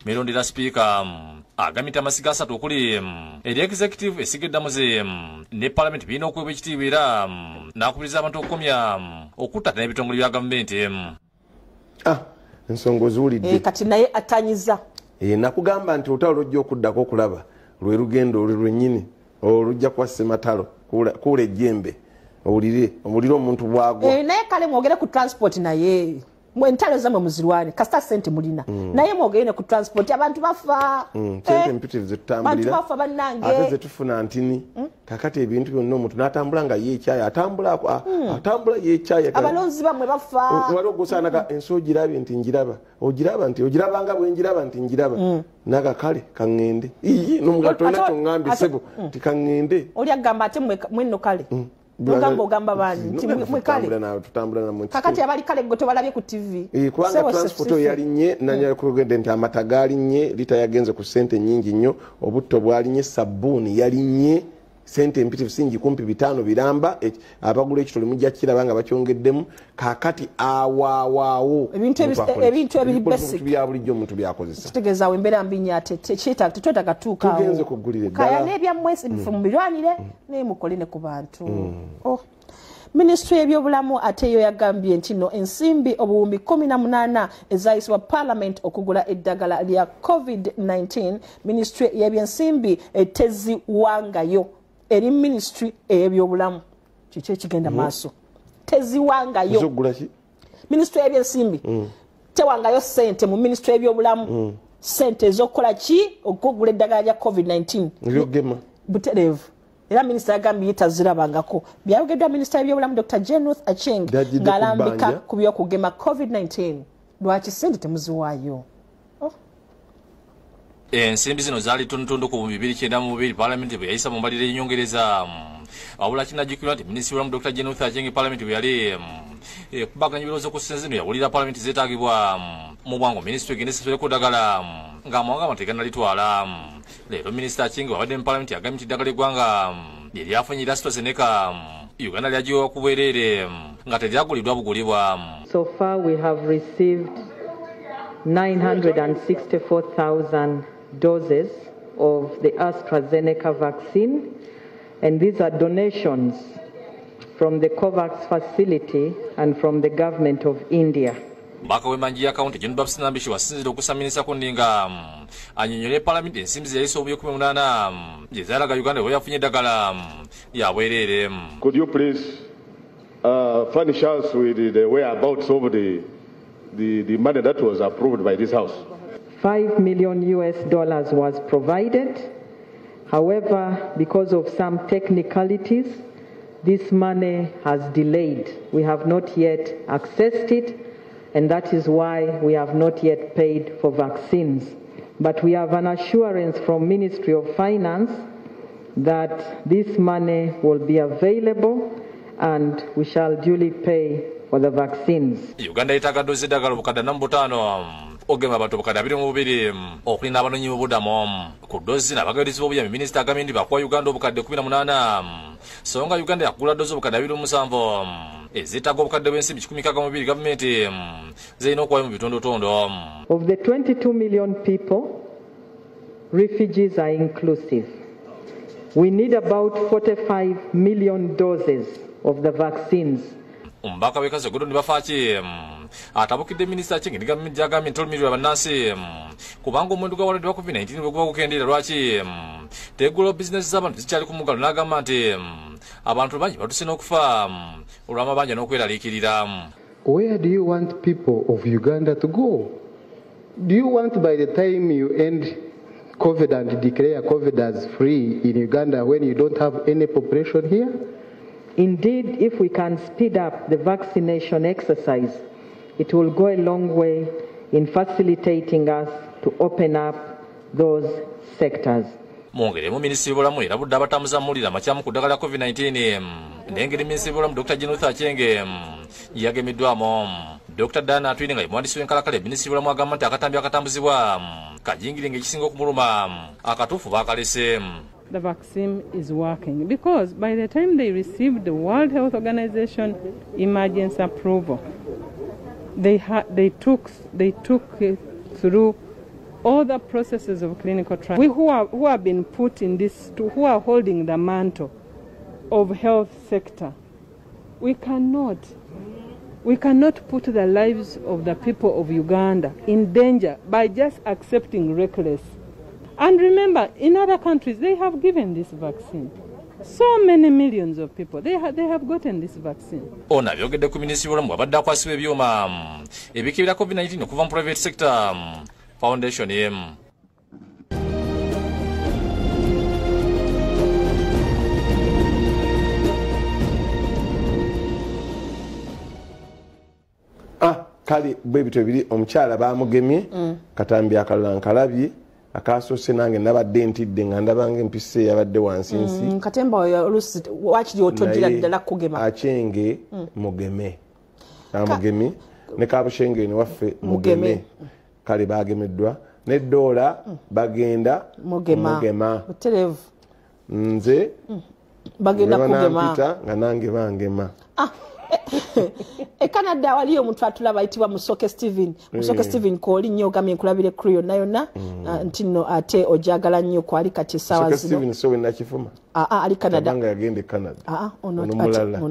merondera sipiika. Agambye nti amasiga asatu okuli eri executive, essiga eddamuzi ne palamenti birina okuweebwa ekitiibwa, era n'akubiriza abantu okukomya okuttata n'ebitongole bya gavumenti. Ensonga oziwulidde. Kati naye atanyiza. Nakugamba nti olutalo lwojja okuddako okulaba lwe lugendo olwo lwennyini olujja kuwa Ssematalo. Kuula ejjembe owulire owulire omuntu bwagwa. Naye kale mwogere ku transport, naye entalo zammwe muzirwane kasita sente mulina, naye mwogere ne ku transport, abantu bafa. Sente empitirivu zetutambulira, bantu bafa bannange, ate zetufuna ntini. Kakati ebintu byonna omuntu n'atambula nga yeekyaya, atambula atambula yeekyaya. Abalonzi bammwe bafa. Waliwo ogusaanaga ensi ogirabye nti njiraba, ogiraba nti ogiraba nga bwe njiraba nti njiraba, naga kale kaŋŋende iye nomugato tolina kyoŋŋambye sebo nti kaŋŋende. Oli agamba ate mwenno kale ogamba ogamba bani nti mwekale kakati abali kale gwe tobalabye ku TV. Kubanga transport oyo yalinnye, nanyakugende nti amata galinnye, lita yagenze ku ssente nnyingi nnyo, obutto bwalinnye, sabbuuni yalinnye sente empitirivu singi kumpi 5 biramba. Abagula ekitole mujja kiraba nga bakyongeddemu. Kakati awaawaawo ebintu ebiri basic bya bulijjo omuntu byakozesa. Kitegeeza awo embeera mbi nnyo, ate tetwetaaga tuuka awo. Tugenze kugulira eddala. Kaya n'ebyammwe ebifo mubirwanire naye mukole ne ku bantu. Minisitule y'ebyobulamu ate yo yagambye nti no ensimbi obuwumbi 18 ezayisibwa parliament okugula eddagala lya COVID-19, minisitule y'ebyensimbi teziwangayo eri minisitule ey'ebyobulamu. Kiki ekigenda maaso? Teziwangayo. Minisitule y'ebyensimbi tewangayo ssente mu minisitule y'ebyobulamu, ssente ez'okukola ki? Okugula eddagala lya COVID-19 butereevu. Era minisita yagambye tazirabangako. Byayogeddwa minisita y'ebyobulamu Dr. Jane Ruth Aceng ng'alambika ku by'okugema COVID-19. Lwaki ssente temuziwaayo? Ensimbi zino zaali ttundutundu ku 2092 palamenti bwe yayisa mu mbalirira y'ennyongereza. Wabula kinajjukirwa nti minisita w'obulamu Dr. Jane Ruth Aceng palamenti bwe yali ekubaganya ebirowoozo ku ssente zino yawulira palamenti zeetaagibwa mu bwangu minisitule egende esasuleko ddagala ng'amawanga teganalitwala. Leero minisita Aceng bw'abadde mu palamenti yagambye nti eddagala eggwanga lye lyafunye erya AstraZeneca Uganda lyagiweebwa ku bwereere nga teryaguliddwa bugulibwa. So far we have received 964,000 doses of the AstraZeneca vaccine, and these are donations from the COVAX facility and from the government of India. Mbaka w'emanji ya county John Baptist Nambishi wasinzira okusaminisa ku nninga annyonnyole palamenti ensimbi ze yayisa obuyo 18 gye zaalaga Uganda bwe yafunye eddagala lya bwereere. Could you please furnish us with the whereabouts of the money that was approved by this house? $5 million US was provided. However, because of some technicalities, this money has delayed. We have not yet accessed it, and that is why we have not yet paid for vaccines. But we have an assurance from Ministry of Finance that this money will be available and we shall duly pay for the vaccines. Uganda yeetaaga ddoozi z'eddagala 45 ogema abantu 22 okuli n'abanoonyi b'obubudamu. Ku ddoozi zino abagabirizi b'obuyambi minisita agambye nti bakuwa Uganda 18,000 so nga Uganda yakugula ddoozi 27 ezeetaaga obukadde bw'ensimbi 162 gavumenti zirina okuwayo mu bitundutundu. Of the 22 million people, refugees are inclusive. We need about 45 million doses of the vaccines. Omubaka w'e Kazo Gordon Bafaaki atabukidde minisita Aceng ne gavumenti gy'agambye nti olumirirwa bannansi kubanga omuwendo gw'abalwadde ba COVID-19 bwe guba gukendeera lwaki teggulawo bizinesi z'abantu zikyali ku muggalo, n'agamba nti abantu bangi batuuse n'okufa olw'amabanja n'okweraliikirira. Where do you want people of Uganda to go? Do you want by the time you end COVID and declare COVID as free in Uganda when you don't have any population here? Indeed, if we can speed up the vaccination exercise, it will go a long way in facilitating us to open up those sectors. Mu ngeri emu minisitule y'obulamu erabudde abatambuza amawulire amakyamu ku ddagala lya COVID-19 n'engeri minisitule y'obulamu Dr. Jane Ruth Aceng yagemeddwamu. Dr. Diana Atwine nga ye muwandiisi w'enkalakala minisitule y'obulamu agamba nti akatambi akatambuzibwa kajingire ng'ekisinga okumuluma akatuufu baakalese. The vaccine is working because by the time they received the World Health Organization emergency approval, they took it through All the processes of clinical trials. We who have been put in this, who are holding the mantle of health sector, we cannot put the lives of the people of Uganda in danger by just accepting reckless. And remember, in other countries, they have given this vaccine. So many millions of people, they have gotten this vaccine. Ono abyogedde ku minisitule y'obulamu abadde akwasibwa ebyuma ebikebera COVID-19 okuva mu private sector foundation emu. Kale bwe bityo biri, omukyala bamugemye katambi akalala nkalabye akasoose nange nabadde ntidde nga ndabanga empisa eyabadde wansinsi. Katemba oyo oluusi wakiri otogira ddala kugema. Achenge mugeme amugemye ne Kabushenge ne waffe mugeme. Kale bagemeddwa ne dola bagenda mugema. Butereevu. Nze bagenda kugema nga nange bangema. E Canada waliyo omuntu atulaba ayitibwa Musoke Steven. Musoke Steven kwoli nnyo ogambye nkulabire crew yonna yonna nti nno ate ojagala nnyo kwali kati essaawa zino. Steven so we nakifuma. Ali Canada. Kubanga yagenda e Canada. Ono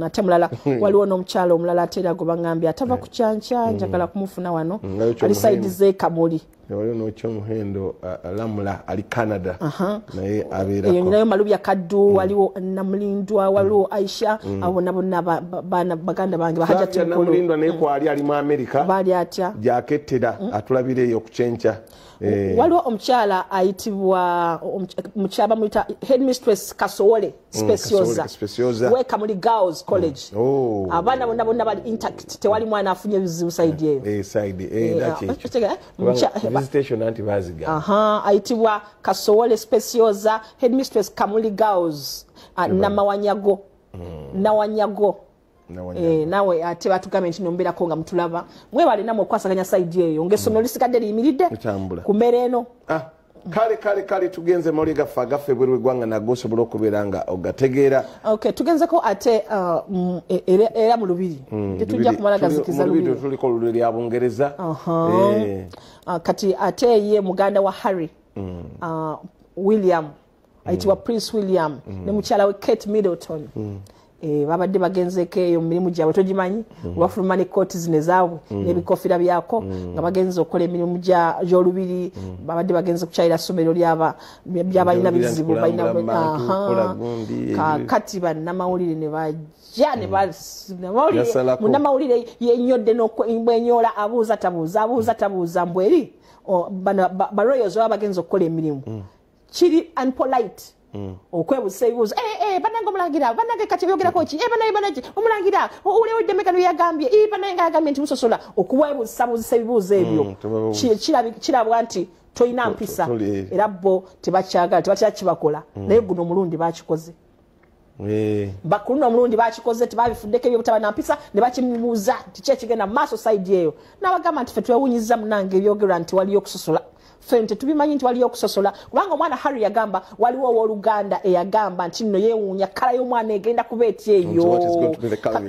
ate mulala. Waliwo n'omukyala omulala ate era gwe baŋŋambye atava ku kyankya njagala kumufuna wano. Ali side z'e Kamuli. Waliwo n'okyomuhendo Lamula ali Canada. Naye abeerako. Eyo nayo Malubya Kaddu, waliwo Namulindwa, waliwo Aisha, abo nabo bana baganda bange bahajja tukulu. Namulindwa naye kwali ali mu America. Bali atya. Gyakettera atulabire eyo ku kyenkya. Waliwo omukyala ayitibwa omukyala bamuyita headmistress Kasowole Speciosa. We Kamuli Girls College. Abaana bonna bonna bali intact, tewali mwana afunye bizibu side eyo. Side visitation anti baziga. Ayitibwa Kasowole Speciosa, headmistress Kamuli Girls, Namawanyago. Nawanyago. Nawe ate batugambye nti nombeerako nga mutulaba mwebale namwe okwasaganya side eyo ng'essomero lisigadde liyimiridde ku mbeera eno. Kale tugenze mawulire gaffe agaffe ebweru w'eggwanga nago osobola okubeera nga ogategeera. Okay, tugenzeko ate era mu Lubiri. Tetujja kumala gazikiza Lubiri. Tuliko Lubiri lya Bungereza. Kati ate ye muganda wa Harry William ayitibwa Prince William ne mukyala we Kate Middleton. Babadde bagenzeko eyo mu mirimu gyabwe togimanyi olwafuluma ne kooti zino ezaabwe n'ebikofiira byako nga bagenze okukola emirimu gy'olubiri. Babadde bagenze kukyalira ssomero byabalina bizibu kati bannamawulire ne bajja munnamawulire yenyodde n'obwenyoola abuuza tabuuza abuuza tabuuza mbu eri ba royals baba bagenze okukola emirimu kiri unpolite okwebuuza ebibuuzo. Bannange omulangira, bannange kati byogerako ki? Bannange omulangira olewedde mmeka lwe yagambye? Bannange yagambye nti musosola. Okuweebuusabuuzisa ebibuuzo ebyo kirabwa nti tolina mpisa era bo tebakyagala, tebakyakibakola. Naye guno omulundi bakikoze. Guno omulundi bakikoze tebabifuddeko ebyobutaba na mpisa ne bakimubuuza kiki ekigenda mu maaso side eyo. N'abagamba nti ffe twewuunyizza munnange ebyogerwa nti waliyo okusosola. Ffe tetubimanyi nti waliyo okusosola kubanga omwana Harry yagamba waliwo owooluganda eyagamba nti nno yeewuunya kkala y'omwana egenda kuba etya eyo.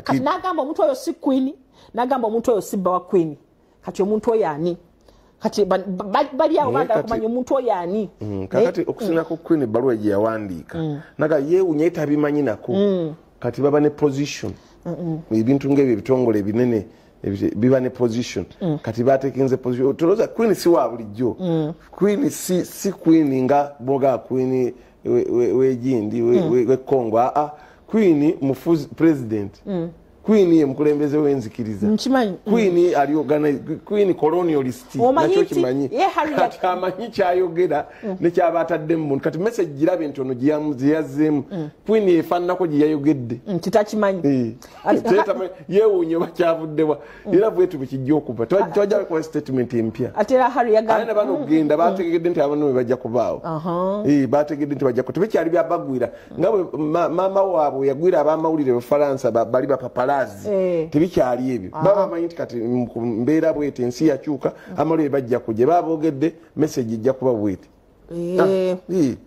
Kati n'agamba omuntu oyo si queen, n'agamba omuntu oyo si bba wa queen. Kati omuntu oyo ani? Kati bali awo baagala kumanya omuntu oyo ani. Kakati okusinga ku queen ebbaluwa gye yawandiika naga yeewuunya ye tabimanyi nako. Kati baba ne position. Ebintu ng'ebyo ebitongole ebinene biba ne position. Kati batekinze position. Tolowooza queen si wa bulijjo. Queen si queen nga boga queen w'egindi we Congo. Queen mufuzi president. Queen ye mukulembeze w'enzikiriza. Queen ali organize queen colonialist. Nakyo kimanyi. Kati amanyi kyayogera ne kyaba atadde mu muntu. Kati message girabe nti ono gye yazzeemu. Queen efaananako gye yayogedde. Nti takimanyi. Yeewuunya oba kyavuddewa. Era bwetu bwe kijja okuva. Twajja kuwa statement empya. Ate era Harry yagambye. Aye na bano okugenda bategedde nti abano bwe bajja kubaawo. Bategedde nti bajja tebikyali byabagwira. Nga bwe maama waabwe yagwira abamawulire Bufalansa bali bapapala. Tebikyali ebyo. Baba bamanyi nti kati mbeera bwete ensi yakyuka amawulire bajja kujja baboogedde message ejja kuba bwete.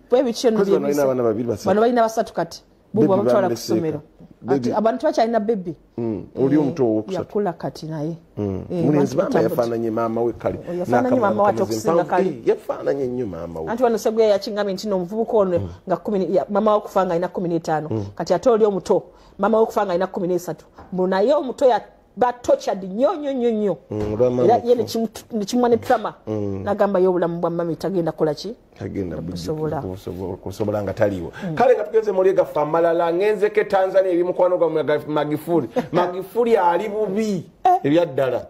Bwe bityo nno bano balina abaana babiri basatu. Bano balina basatu kati. Bubu bamutwala ku ssomero. Abantu bakyalina baby. Oli omuto owokusatu yakula kati naye. Mulenzi maama yafaananye maama we kale. Yafaananye maama we ate kale. Yafaananye nnyo maama we. Anti wano Seguya yakingambye nti n'omuvubuka ono nga maama we okufa nga alina 15 kati ate oli omuto maama we okufa nga alina 13 mbu naye omuto batochad nnyo nnyo nnyo nnyo era ye nekimuwa ne trauma n'agamba ye obulamu bwa mami tagenda kukola ki, tagenda kusobola nga taliiwo. Kale nga tugenze mu gaffe amalala, ngenzeko Tanzania eri mukwano gwa Magufuli. Magufuli ali bubi ebyaddala.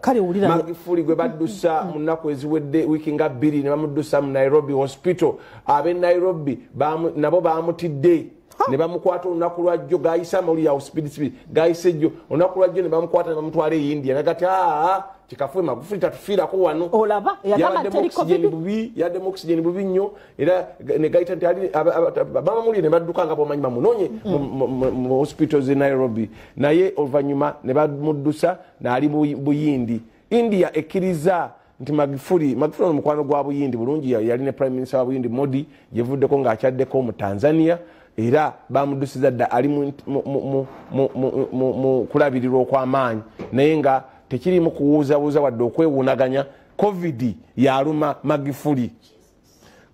Magufuli gwe baddusa mu nnaku eziwedde wiiki nga 2 ne bamuddusa mu Nairobi Hospital. Ab'e Nairobi nabo bamutidde ne bamukwata olunaku lwajjo, gayise amawulire awo speed gayise jjo olunaku lwajjo ne bamukwata ne bamutwala e India. Nagati kikafuwe Magufuli tatufiirako wano. Olaba yagamba teri COVID bubi, yaddemu oxygen bubi nnyo era ne gayita nti bamamulire ne badduka nga bwomanyi bamunoonye mu hospitals e Nairobi, naye oluvannyuma ne bamuddusa n'ali Buyindi. India ekkiriza nti Magufuli ono mukwano gwa Buyindi bulungi, yali ne prime minister wa Buyindi Modi gyevuddeko ng'akyaddeko mu Tanzania, era bamudusiza dda ali mu kulabirirwa okw'amaanyi, naye nga tekirimu kuwuuzabuuza wadde okwewuunaganya. COVID yaluma Magufuli.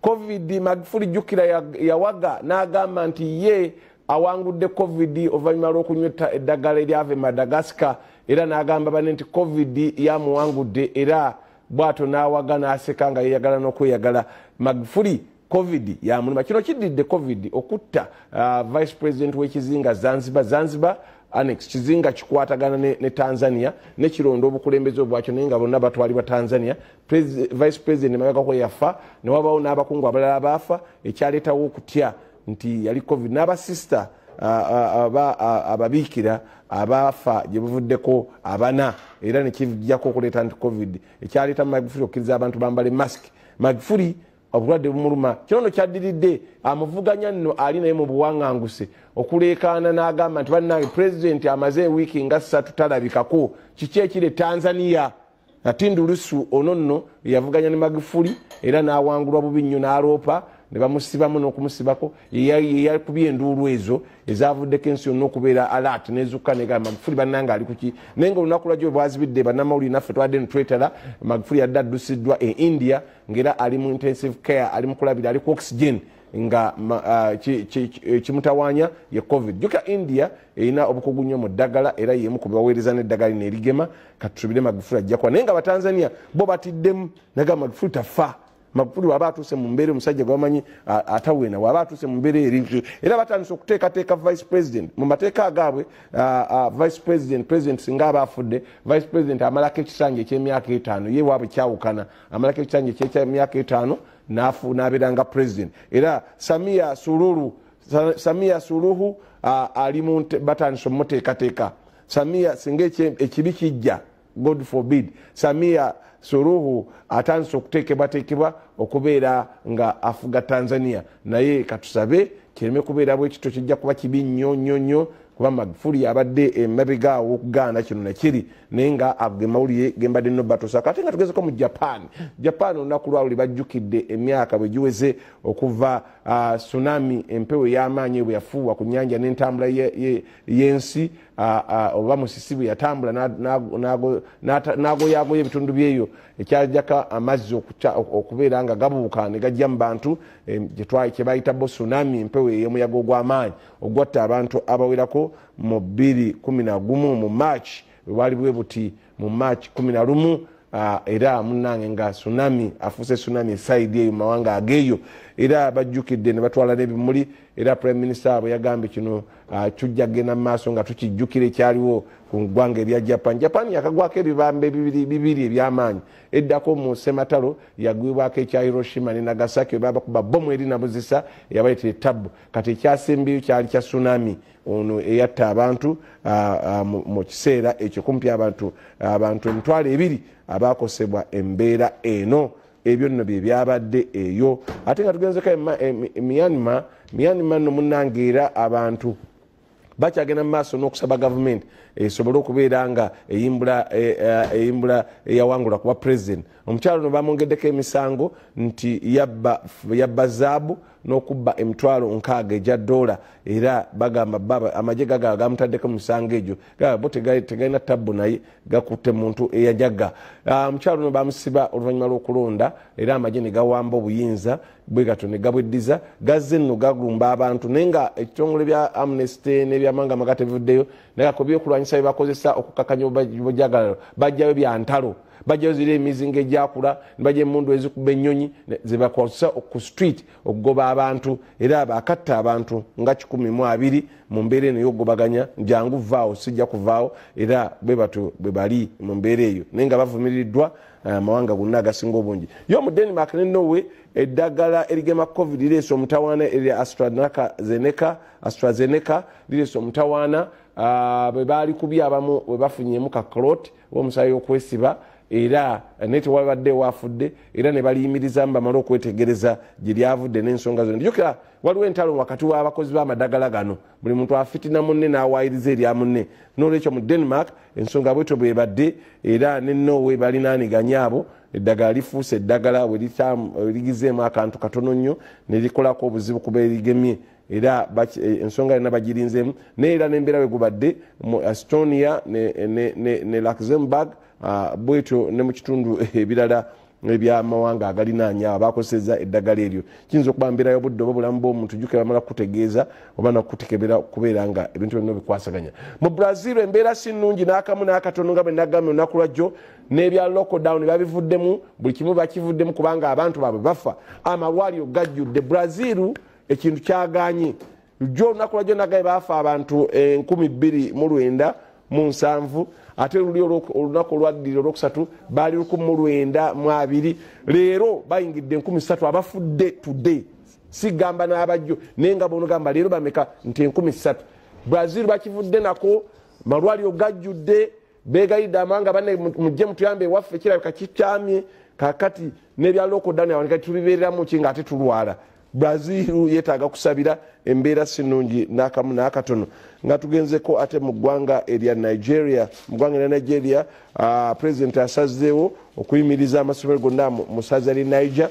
COVID Magufuli jjukira yawaga n'agamba nti ye awangudde COVID oluvannyuma lw'okunywa eddagala eryava e Madagascar, era n'agamba banne nti COVID yamuwangudde, era bw'atyo n'awaga n'aseka nga yeeyagala n'okweyagala. Magufuli COVID yamuluma. Kino kiddiridde COVID okutta vice president w'ekizinga Zanzibar annex kizinga kikwatagana ne Tanzania nekironda obukulembeze obwakyo, naye nga bonna batwalibwa Tanzania. Vice president mabegako yafa ne wabawo n'abakungu abalala abaafa, ekyaleetawo okutya nti yali COVID. N'abasista ababiikira abaafa gye buvuddeko abana, era nekijjako okuleeta nti COVID ekyaleeta Magufuli okkiriza abantu bambale mask. Magufuli obulwadde bumuluma. Kino nno kyaddiridde amuvuganya nno ali naye mu buwaŋŋanguse okuleekaana n'agamba nti bannange pulezidenti amaze ewiiki nga 3 talabikako, kiki ekiri Tanzania? Tundu Lissu ono nno yavuganya ne Magufuli era n'awangulwa bubi nnyo n'aloopa ne bamusibamu n'okumusibako. Yeyakubye enduulu ezo ezavuddeko ensi yonna okubeera alert n'ezukka negamba Magufuli bannange ali kuki. Naye nga olunaku lwajjo bwazibidde bannamawulire naffe twadde netwetala, Magufuli yadde addusiddwa e India ng'era ali mu intensive care, ali mu kulabira, ali ku oxygen nga kimutawaanya ye COVID. Jjukira India erina obukugu nnyo mu ddagala era y'emu ku baweereza n'eddagala lino erigema. Katusubire Magufuli ajja kuba, naye nga Abatanzania bo batiddemu nagamba Magufuli tafa. Magufuli waba atuuse mu mbeera omusajja gwe bamanyi ataweena, waba atuuse mu mbeera eri, era batandise okuteekateeka vice president mu mateeka agaabwe. Vice president singa aba afudde, vice president amalako ekisanja eky'emyaka 5, ye waabwe kyawukana, amalako ekisanja eky'emyaka 5 n'abeera nga president. Era Samia Suluhu ali batandise omuteekateeka. Samia singa ekibi kijja, God forbid, Samia Suluhu atandise okuteekebwateekebwa okubeera nga afuga Tanzania, naye katusabe kireme kubeera bwe kityo, kijja kuba kibi nnyo nnyo nnyo, kuba Magufuli abadde emabega awo okugaana kino nakiri, naye nga agemawulire gembadde nno batuusaako. Ate nga tugezeko mu Japan. Japan olunaku lwaluli bajjukidde emyaka bwe giweze okuva tsunami empewo ey'amaanyi bwe yafuuwa ku nnyanja n'entambula y'ensi, oba musisi bwe yatambula n'agoyaagoya ebitundu byeyo, ekyajjako amazzi okubeera nga gabuuka ne gajja mu bantu, kye bayita bo tsunami, empewo ey'omuyaga ogw'amaanyi ogwatta abantu abawerako mu 2011 mu March, bwali bwe buti mu March 11. Era munnange nga tsunami afuuse tsunami esayidi eyo mu mawanga ageeyo, era bajjukidde ne batwala n'ebimuli. Era prime minister abo yagambye kino tujja kugenda mu maaso nga tukijjukira ekyaliwo ku ggwanga erya Japan. Japan yakagwako ebibamba bibiri eby'amaanyi, eddako mu ssematalo yagwibwako ekya Hiroshima ne Nagasaki we babakuba bomu eri nabuzisa eyabaleetera ettabbu. Kati ekyasembyeyo kyali kya tsunami ono eyatta abantu mu kiseera ekyo kumpi abantu 20,000 abakosebwa embeera eno. Ebyo nno bye byabadde eyo. Ate nga tugenzeko Myanmar nno munnange era abantu bakyagenda mu maaso n'okusaba gavumenti esobole okubeera nga eyimbula eyawangula kuba president. Omukyalo ono bamwongeddeko emisango nti yabba zaabu n'okubba emitwalo 60 egya dola. Era bagamba baba amagye gagala gamutaddeko misango egyo, bo tegalina tabbu naye gakutte muntu eyajaga. Omukyalo ono bamusiba oluvannyuma lw'okulonda, era amagye ne gawamba obuyinza bwe gatyo ne gabweddiza. Gazze nno gagumba abantu, naye nga ekitongole bya Amnesty n'ebyamawanga amagatte bivuddeyo naye gako ebyokulwanyisa bye bakozesa okukakanya obujagalalo bajjayo bya ntalo, bajjayo ziri emizinga egyakula, ne bajja emmundu ezikuba ennyonyi ze bakozesa ku street okugoba abantu. Era bakatta abantu nga 120 mu mbeera eno ey'okugobaganya, jangu vaawo sijja kuvaawo. Era bwe batyo bwe bali mu mbeera eyo, naye nga bavumiriddwa amawanga gonna agasinga obungi. Yo mu Denmark ne Norway eddagala erigema COVID lireese omutawaana, erya AstraZeneca lireese omutawaana. Bwe baali kubye abamu bwe bafunyemu ka clot omusaayi okwesiba, era naye tewabadde wafudde, era ne baliyimirizaamu bamale okwetegereza gye lyavudde n'ensonga zonna. Jjukira waliwo entalo wakati w'abakozi b'amadagala gano, buli muntu afitina munne n'awaayiriza erya munne. N'olwekyo mu Denmark ensonga bwetyo bwebadde, era ne Norway balinaaniganya abo. Eddagala lifuuse eddagala bwe ligizeemu akantu katono nnyo ne likolako obuzibu kuba erigemye, era ensonga yonna bagirinzeemu. Naye era n'embeera bwe gubadde mu Estonia ne Luxembourg bwetyo ne mu kitundu ebirala ebyamawanga agalinaanya abakozesa eddagala eryo. Kiyinza okuba mbeera y'obudde oba obulamu bw'omuntu, jjukira bamala kukutegeeza oba nakutekebera kubeera nga ebintu byonna bikwasaganya. Mu Brazil embeera si nnungi n'akamu n'akatono, nga bwe nagambye olunaku lwajjo, n'ebya lockdown babivuddemu, buli kimu bakivuddemu kubanga abantu baabwe bafa, amalwaliro gajjudde. Brazil ekintu kyagaanye. Jjo olunaku lwajjo nagambye baafa abantu 2997, ate luli olunaku olwaddirira olwokusatu baali 1920, leero bayingidde 3000 abafudde today, sigamba n'abajjo, naye nga bonogamba leero bameka nti 3000. Brazil bakivudde nako, malwaliro gajjudde, beegayidde amawanga banne mujje mutuyambe ewaffe kirabika kikyamye. Kaakati n'ebya lockdown awanika tubibeereramu ki nga ate tulwala. Brazil yeetaaga kusabira, embeera si nnungi n'akamu n'akatono. Nga tugenzeko ate mu ggwanga erya Nigeria, mu ggwanga erya Nigeria president asazeewo okuyimiriza amasomero gonna mu ssaza ly'e Niger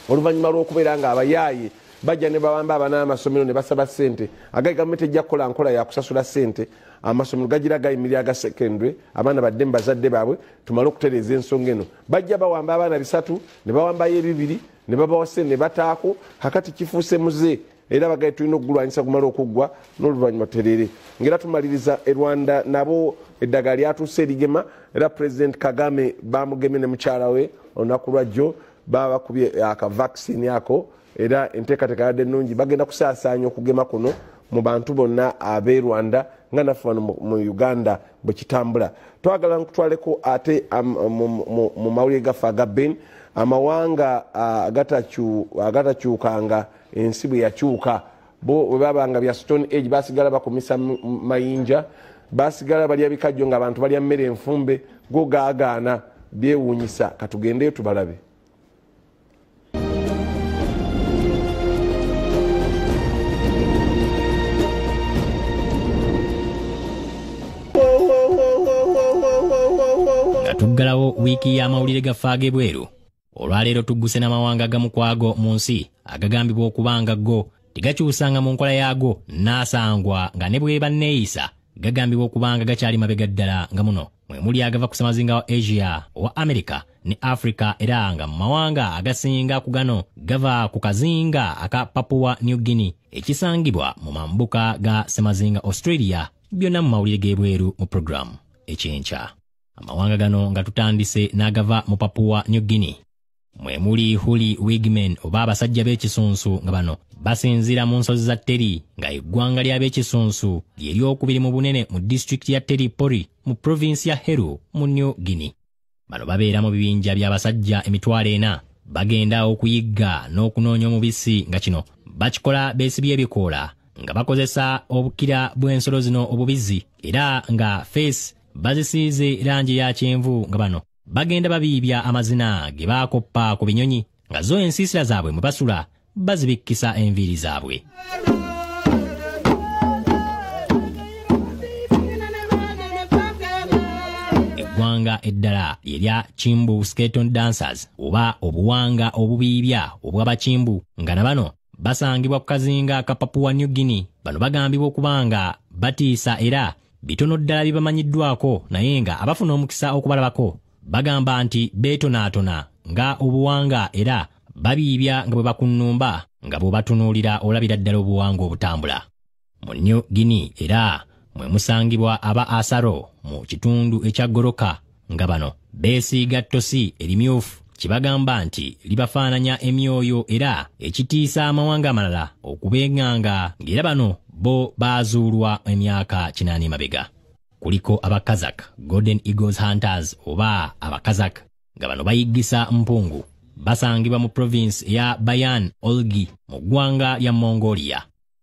oluvannyuma lw'okubeera nga abayaaye bajja ne bawamba abaana amasomero ne basaba ssente. Agayi gavumenti ejja kukola nkola ya kusasula ssente, amasomero gagira gayimirira aga secondary, abaana badde mu bazadde baabwe tumale okutereeza ensonga eno. Bajja bawamba abaana 3 ne bawambayo 2 ne babawa ssente ne bataako. Kakati kifuuse muze, era bagaye tulina okugulwanyisa gumala okuggwa n'oluvannyuma tutereere. Ng'era tumaliriza e Rwanda nabo eddagala lyatuuse erigema, era President Kagame bamugemye ne mukyala we olunaku lwajjo, babakubye akavaccine ako, era enteekateeka yadde ennungi. Bagenda kusaasaanya okugema kuno mu bantu bonna ab'e Rwanda nga naffe wano mu Uganda bwe kitambula. Twagala nkutwaleko ate mu mawulire gaffe aga Ben, amawanga agatakyukanga ensi bwe yakyuka. Bo bwe babanga bya Stone Age basigala bakumisa mayinja, basigala balya bikajjo nga abantu balya mmere enfumbe, go gaagaana byewuunyisa. Katugendeyo tubalabe. Nga tuggalawo wiiki y'amawulire gaffe ag'ebweru, olwaleero tugguse n'amawanga agamu kwago mu nsi agagambibwa okuba nga go tegakyusanga mu nkola yaago n'asangwa nga ne bwe banneeyisa gagambibwa okuba nga gakyali mabega ddala, nga muno mwe muli agava ku ssemazinga wa Asia, owa America ne Africa, era nga mu mawanga agasinga ku gano gava ku kazinga aka Papua New Guinea ekisangibwa mu mambuka ga ssemazinga Australia. Byonna mu mawulire g'ebweru mu puroguramu ekyenkya. Amawanga gano nga tutandise n'agava mu Papua New Guinea mwe muli Huli Wigmen oba abasajja b'ekisunsu, nga bano basinziira mu nsozi za Teri, nga eggwanga ly'ab'ekisunsu lye lyokubiri mu bunene mu disitulikiti ya Teripori mu provinsi ya Heru mu New Guinea. Bano babeera mu bibinja by'abasajja 4,000, bagenda okuyigga n'okunoonya omubisi, nga kino bakikola beesibye ebikoola nga bakozesa obukira bw'ensolo zino obubizi, era nga feesi bazisiize langi ya kyenvu, nga bano bagenda babiibya amazina ge baakoppa ku binyonyi, nga zo ensiisira zaabwe mwe basula bazibikkisa enviiri zaabwe. Eggwanga eddala lye lya Chimbu Skeleton Dancers oba obuwanga obubiibya obw'Abachimbu, nga na bano Basangibwa ku kazinga aka Papua New Guinea. Bano bagambibwa okuba nga batiisa era bitono ddala bye bamanyiddwako, naye nga abafuna omukisa okubalabako bagamba nti beetonaatona nga obuwanga era babiibya nga bwe bakunnumba, nga bw'obatunuulira olabira ddala obuwanga obutambula. Mu New Guinea era mwe musangibwa aba Asaro mu kitundu ekya Goroka, nga bano beesiiga ttosi erimyufu kibagamba nti libafaananya emyoyo era ekitiisa amawanga amalala okubeŋŋanga, ng'era bano bo baazuulwa emyaka 8 emabega. Kuliko Abakazak Golden Eagles Hunters oba Abakazak, nga bano bayiggisa mpungu. Basangibwa mu province eya Bayan Olgi mu ggwanga lya Mongolia.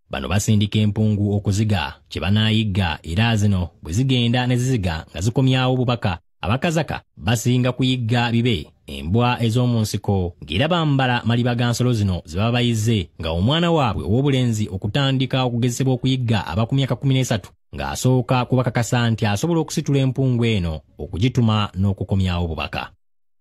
Bano basindika empungu okuziga kye banaayigga, era zino bwe zigenda ne ziziga nga zikomyawo obubaka. Abakazaka basinga kuyigga bibe, embwa ez'omu nsiko, ng'era bambala maliba ga nsolo zino ze baba bayizze, nga omwana waabwe ow'obulenzi okutandika okugezesebwa okuyigga aba ku myaka 13 ng'asooka kubakakasa nti asobola okusitula empungu eno, okugituma n'okukomyawo obubaka.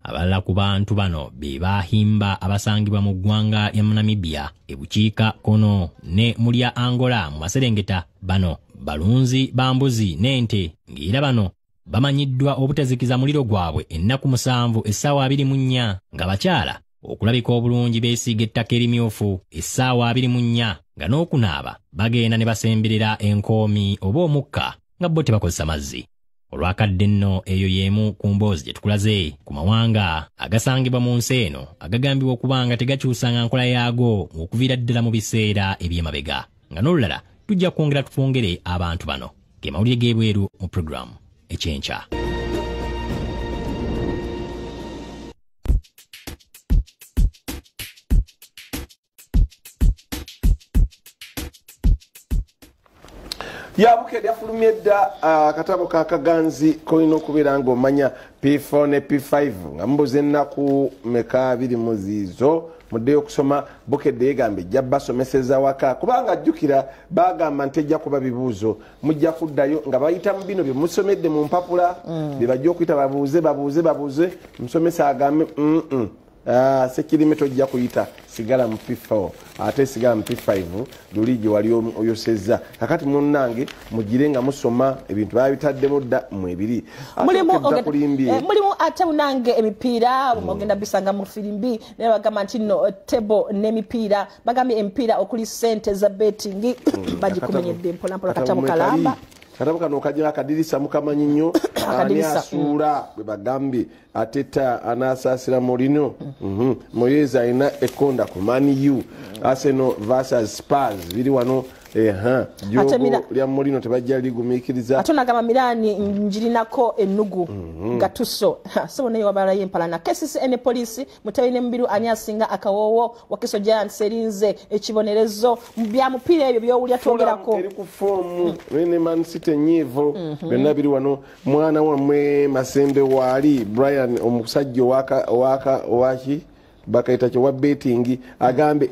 Abalala ku bantu bano be Bahimba abasangibwa mu ggwanga lya Namibia ebukiika kkono ne mu lya Angola mu maserengeta. Bano balunzi ba mbuzi n'ente, ng'era bano bamanyiddwa obutazikiza muliro gwabwe ennaku 7 essaawa 24, nga bakyala okulabika obulungi beesiiga ettaka erimyufu essaawa 24, nga n'okunaaba bagenda ne basemberera enkoomi oba omukka nga bo tebakozesa mazzi. Olwakadde nno eyo y'emu ku mboozi gye tukulaze ku mawanga agasangibwa mu nsi eno agagambibwa okuba nga tegakyusanga nkola yaago okuviira ddala mu biseera eby'emabega, nga n'olulala tujja kwongera tutwongere abantu bano. Ge mawulire g'ebweru mu puroguramu Ekyenkya. Yabukedde yafulumye dda akatabo ka Kaganzi kolina okubeera ng'omanya P4 ne P5 nga mubuza ennaku meka 2 muziizo muddeyo okusoma. Bukedde yegamba ejja basomeseza waka, kubanga ajjukira bagamba nti ejja kuba bibuuzo, mujja kuddayo nga bayita mu bino bye musomedde mu mpapula, bye bajja okuyita babuuze babuuze babuuze, musomesa agambe sekirime tojja kuyita, sigala mu P4 ate sigala mu P5 luli gye wali oyosezza. Kakati munnange mugire nga musoma ebintu babitaddemu dda mwebiri. Mulimu ate munange emipiira ogenda bisanga mu firimbi, naye bagamba nti no table n'emipiira, bagambye emipiira okuli ssente za betting bagikumenyedde mpolampola. Katabo kalamba katabo kano kajja akadirisa mukamanyi nnyo ani asuula bwe bagambye Ateta anasaasira Mourinho. Moyes alina ekonda ku Man U. Arsenal versus Spurs biri wano. Jogo lya Mourinho tebajja ligumiikiriza. Ate onagamba Milan ngirinako ennugu Gattuso so naye wabalayo empalana. KCCN police Mutebi Mubiru ani asinga akawoowo. Wakiso Giants erinze ekibonerezo bya mupiira ebyo by'owulira twogerako. Eri ku foomu ne Man City nyiivu byonna biri wano. Mwana wammwe Masembe waali Brian omusajja owaki bakayita kye wa betting agambe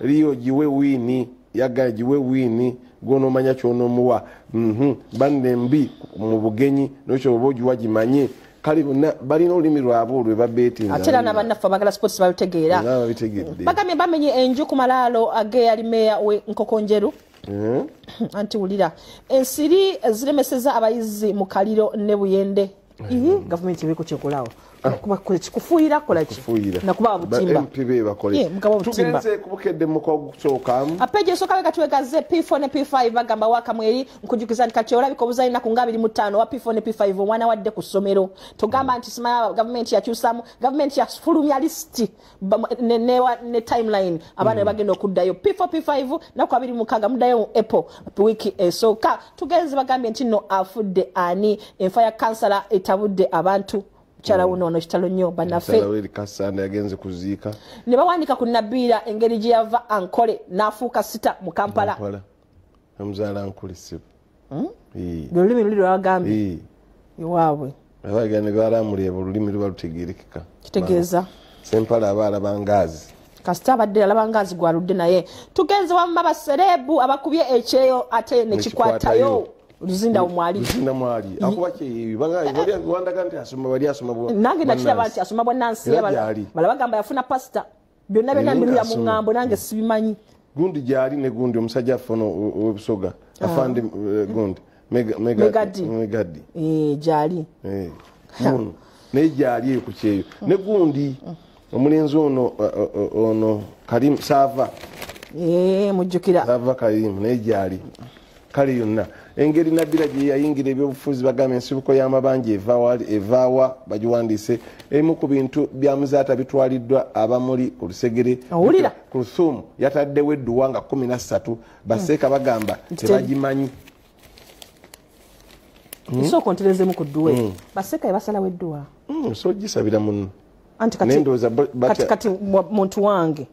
Rio giwe wini, yaga giwe wini gwonomanya kyonomuwa. Banne mbi mu bugenyi n'ekyo oba ogiwa gimanye. Kale bonna balina olulimi lwabwe olwe ba betting. Ate era n'abannaffe abagala sports babitegeera. Bagambye bamenye enju ku malaalo ag'eyali meeya we Nkokonjeru. Anti wulira ensiri ziremeseza abayizi mu Kaliro ne Buyende. Gavumenti ebeeko kyekolawo kufuuyira kola ki nakuba butimba tugenze kubukedde mu kusookamu apeje esooka katwegaze P4 ne P5 bagamba wakamweri nkujukiza nti kati olabika obuzayi nnaku nga 25 wa P4 ne P5 omwana wadde ku ssomero. Togamba nti simala gavumenti yakyusamu, gavumenti yafulumya lisiti ne timeline abaana bagenda okuddayo P4 P5 naku 26 muddayo mu April wiiki esooka. Tugenze bagambye nti nno afudde ani, enfa ya kansala etabudde abantu. Mukyala wuno ono kitalo nnyo bannaffe. Kasanda yagenze kuziika ne bawandiika ku Nabiira engeri gye yava Ankole n'afuuka sita mu Kampala. Omuzaala Ankole ssebo olulimi luli lwabagambye ewaabwe abaga ne balamuleba olulimi luba lutegeerekeka kitegeeza Sempala aba alaba ngaazi kasita abadde alaba ngaazi gwaludde. Naye tugenze wamma basereebu abakubye ekyeyo ate ne kikwatayo. Luzinda mwali. Luzinda mwali. Akuba kye banga wandaga nti asoma bali asoma bwa. Nange nakiraba nti asoma bwa Nansi bala bagamba yafuna pastor. Byonna byonna mbiruya mu ŋŋambo nange sibimanyi. Gundi gyali ne gundi omusajja affe ono ow'Ebusoga afande gundi Megadi gyali naye gyali eyo ku kyeyo ne gundi omulenzi ono ono Karim Sava mujjukira Sava Karim naye gyali. Kale yonna engeri Nabira gye yayingira ebyobufuzi bagamba ensibuko y'amabanja evaawa bagiwandiise. Emu ku bintu bya Muzaata bitwaliddwa abamuli ku lusegere. Kulthum yataddewo edduwa nga 13 baseeka bagamba tebagimanyi. Nsooka onterezemu ku dduwa baseeka ebasalawo edduwa. So gisabira munno anti kati muntu wange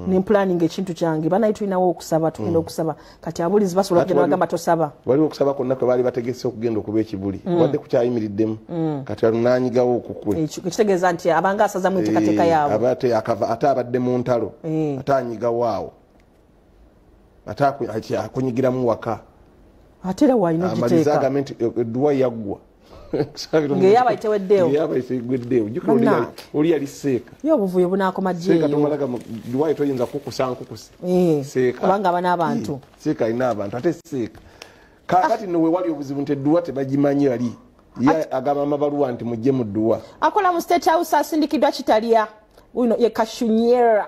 nempulaninga ekintu kyange banaye tulinawo okusaba tugenda okusaba kati abulizi basobola okugenda bagamba tosaba. Waliwo okusaba kwonna kwe baali bategese okugenda okuba ekibuli wadde kukyayimiriddemu kati alunanyigawo okukwe ekitegeeza nti abanga asazamu enteekateeka yaabwe ate abadde mu ntalo ate anyigawo awo ate akunyigiramu waka ate era waalina ogiteeka agambe nti edduwa yaggwa ng'eyaba iteweddeewo jjukira oli yali seeka ye obuvuyo bunaakoma gyeyo tomalaga duwaye toyinza kukusa nkukusa seeka kubanga aba n'abantu seeka alina abantu ate seeka kaakati nno wewali obuzibu nti edduwa tebagimanyi yali ye agamba amabaluwa nti mujje mu dduwa. Akola mu State House asindikiddwa Kitalya uno ye Kashunyera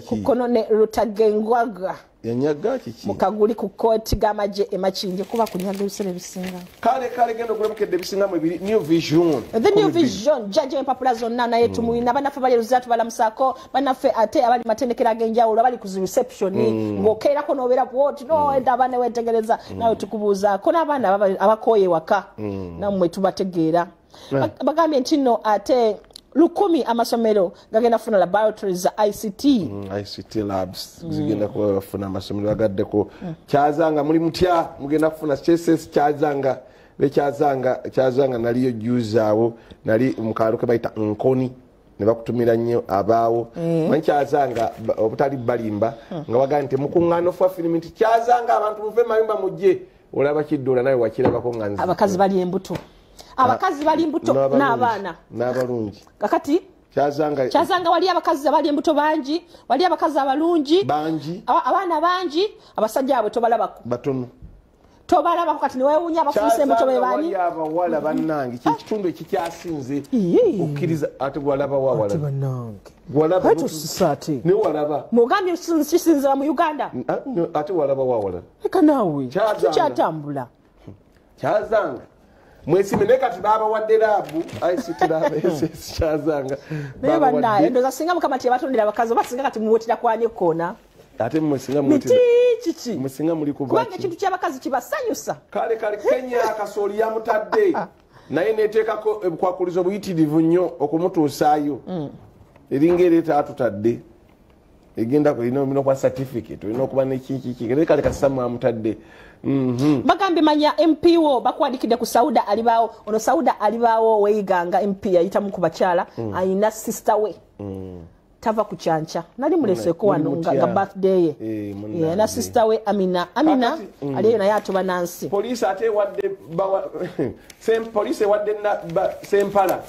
kukono ne Rutagengwaga yanyaga kiki mukaguli ku kooti g'amagye emakindye kuba kunyaga ebiseera ebisinga. Kale kale genda okulemukedde ebisinga mu ebiri New Vision. The New Vision jjajja empapula zonna naye tumuyina bannaffe bali Luzira tubalamusaako bannaffe ate abali matendekero ag'enjawulo abali ku zi reception ng'okeerako n'obeera bwoti noenda abaana weetegereza nawe tukubuuzaako n'abaana abakooye waka nammwe tubategeera. Bagambye nti nno ate 1000 amasomero gagenda kufuna laboratories za ICT. ICT labs zigenda kuba bafuna amasomero agaddeko. Kyazanga muli mutya mugenda kufuna CSS Kyazanga bekyazanga Kyazanga naliyo juzaawo nali mukaalo ke bayita Nkoni ne bakutumira nnyo abaawo. Manyi Kyazanga obutali balimba nga bagamba nti mukuŋŋaano fa firimu nti Kyazanga abantu muve mayumba mujje olaba kiddola nawe wakirabako nga nze. Abakazi bali embuto. Abakazi bali mbuto n'abaana n'abalungi. Kakati Kyazanga wali abakazi abali embuto bangi, wali abakazi abalungi bangi, abaana bangi, abasajja abo tobalabako batono tobalabako. Kati niwewuunya abafuuse embuto be bani wali abawala bannange kye kitundu ekikyasinze okkiriza ate gwalaba wa wala bannange gwalaba tusisate ne walaba mugambye kisinzira mu Uganda ate walaba wa wala eka naawe kikyatambula Kyazanga mwesime naye kati babawadde laabu ICT lab SS Kyazanga naye bannaye ndowooza singa Mukama teyabatondera abakazi oba singa kati muwetera kwani ekkoona ate mwesinga kiki mwesinga muli kuva kubanga ekintu ky'abakazi kibasanyusa. Kale kale Kenya akasooli yamutadde naye neteekako obukwakulizo buyitirivu nnyo okumutuusaayo eringa ereeta atutadde egenda olina okuba certificate olina okuba nekikiki naye kale kasita mwamutadde. Bagambye manya MP wo bakuwandikidde ku Sauda alibaawo. Ono Sauda alibaawo weeyiganga MP yayitamu ku bakyala ayina sister we tava ku kyanca nali muleseeko wano nga birthday ye na sister we Amina aliyo naye atuba nansi. Poliisi ate ewadde poliisi ewadde Sempala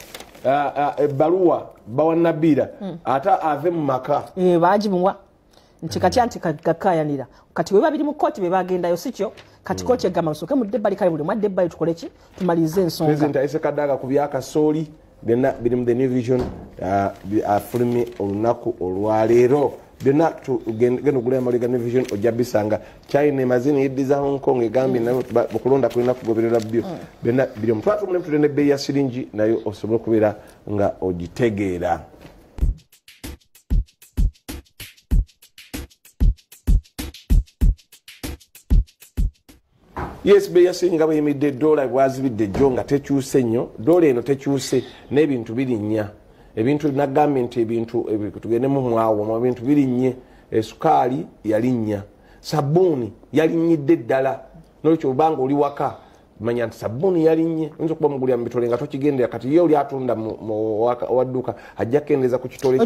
ebbaluwa bawa Nabira ate ave mu maka baagimuwa nti kati anti gakaayanira kati we babiri mu kkooti be bagendayo si kyo kati kkooti egamba musooke mudde ebbali kale buli mwadde ebbali tukole ki tumalirize ensonga. President ayise Kadaga ku byakasooli byonna biri mu The New Vision afulumye olunaku olwaleero byonna genda ogula amawulire ga New Vision ojja bisanga. China emaze neyeddiza Hong Kong egambye nayo okulonda kulina kugoberera byo byonna biri omu. Twatumulimu tutule n'ebbeeyi ya siringi nayo osobole okubeera nga ogitegeera. Yes, bbeeyi ya siringi nga bweyimiridde dola bwazibidde jjo nga tekyuse nnyo. Dola eno tekyuse n'ebintu birinnya. Ebintu nagambye nti ebintu tugendemu mwawo ebintu birinnye. Esukaali yalinnya, sabbuuni yalinnyidde ddala. Nolwekyo obanga oli waka manya nti sabbuuni yalinnye oyinza okuba mugulira mu bitole nga tokigendera. Kati ye oli atunda owadduuka ajja kukendeeza ku kitole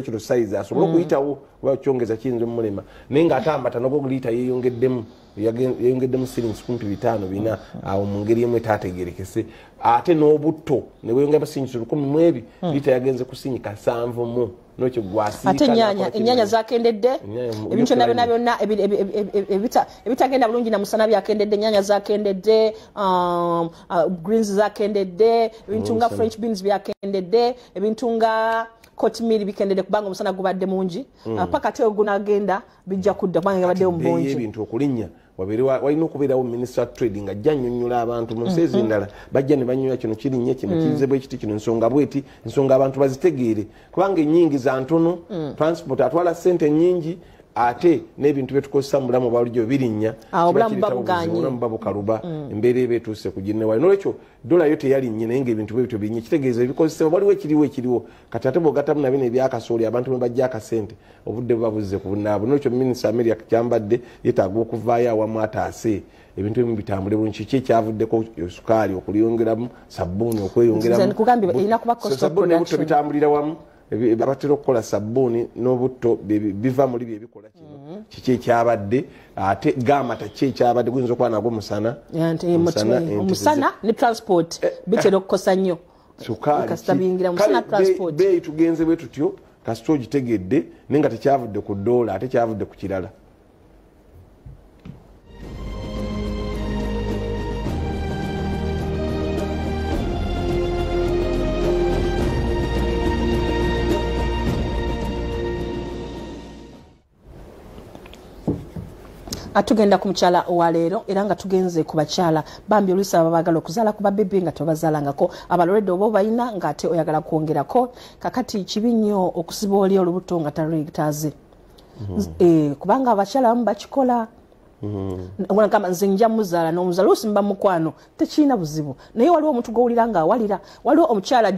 kino sayizi asobole okuyitawo Kuba kyongeza kiyinza omulema, naye ng'ate amata nago liita yeeyongeddemu, yeyongeddemu siringi kumpi 5 4 awo mu ngeri emu etaategeerekese. Ate n'obutto ne bweyongera siringi 10 mu ebi, liita yagenze ku siringi 70 n'ekyo gwasiika. Ate ennyaanya zakendedde, ebintu byonna byonna ebitagenda bulungi na musana byakendedde, ennyaanya zakendedde, greens zakendedde, ebintu nga french beans byakendedde, ebintu nga kotimiri bikendedde kubanga omusana gubadde mungi. Paka ate gunagenda bijja kudda kubanga gabaddewo mu bungi. Ebintu okulinnya walina okubeerawo Minister of Trade nga ajja annyonnyola abantu mu nsi ez'endala, bajja ne bannyonnyola kino kirinnya, kino kiyinze bwe kiti, kino ensonga bweti, ensonga abantu bazitegeere, kubanga ennyingiza ntono, transport atwala ssente nnyingi, ate n'ebintu bye tukozesa mu bulamu bwa bulijjo birinnya, obulamu buba bukaluba, embeera eba etuuse ku ginne wali. Noolwekyo dola yo teyalinnye, naye ng'ebintu bwe bityo birinye, kitegeeza ebikozesebwa waliwo ekiriwo ekiriwo. Kati ate bw'ogattamu na bino ebyakasooli, abantu mwe bajja akasente, obudde buba buzze ku bunnaabwe. Noolwekyo Minisita Amelia Kyambadde yeetaaga okuvaayo awamu ataase ebintu ebimu bitambule bulungi. Kiki ekyavuddeko sukaali okulyongeramu, sabbuuni okweyongeramu, sabbuuni n'obutto bitambulira wamu. Abatera okukola sabbuuni n'obutto biva muri bye bikola kino. Kiki ekyabadde ate gamata ki ekyabadde guyinza okuba nagwo musana, omusana ne transport bitera okukosa nnyo sukaali. Beeyi tugenze bwe tutyo, kasita ogitegedde, naye nga tekyavudde ku ddoola, ate kyavudde ku kirala. Atugenda ku mukyala owaleero, era nga tugenze ku bakyala bambi oluusi ababaagala okuzaala ku babebi nga tebazaalangako, abaloledde oba obalina ng'ate oyagala kwongerako. Kakati kibi nnyo okusiba oli olubuto nga taze, kubanga abakyala abamu bakikola. Gamba nze nja muzaala n'omuzaala, oluusi muba mukwano tekirina buzibu, naye waliwo omuntu gw'owulira ng'awalira. Waliwo omukyala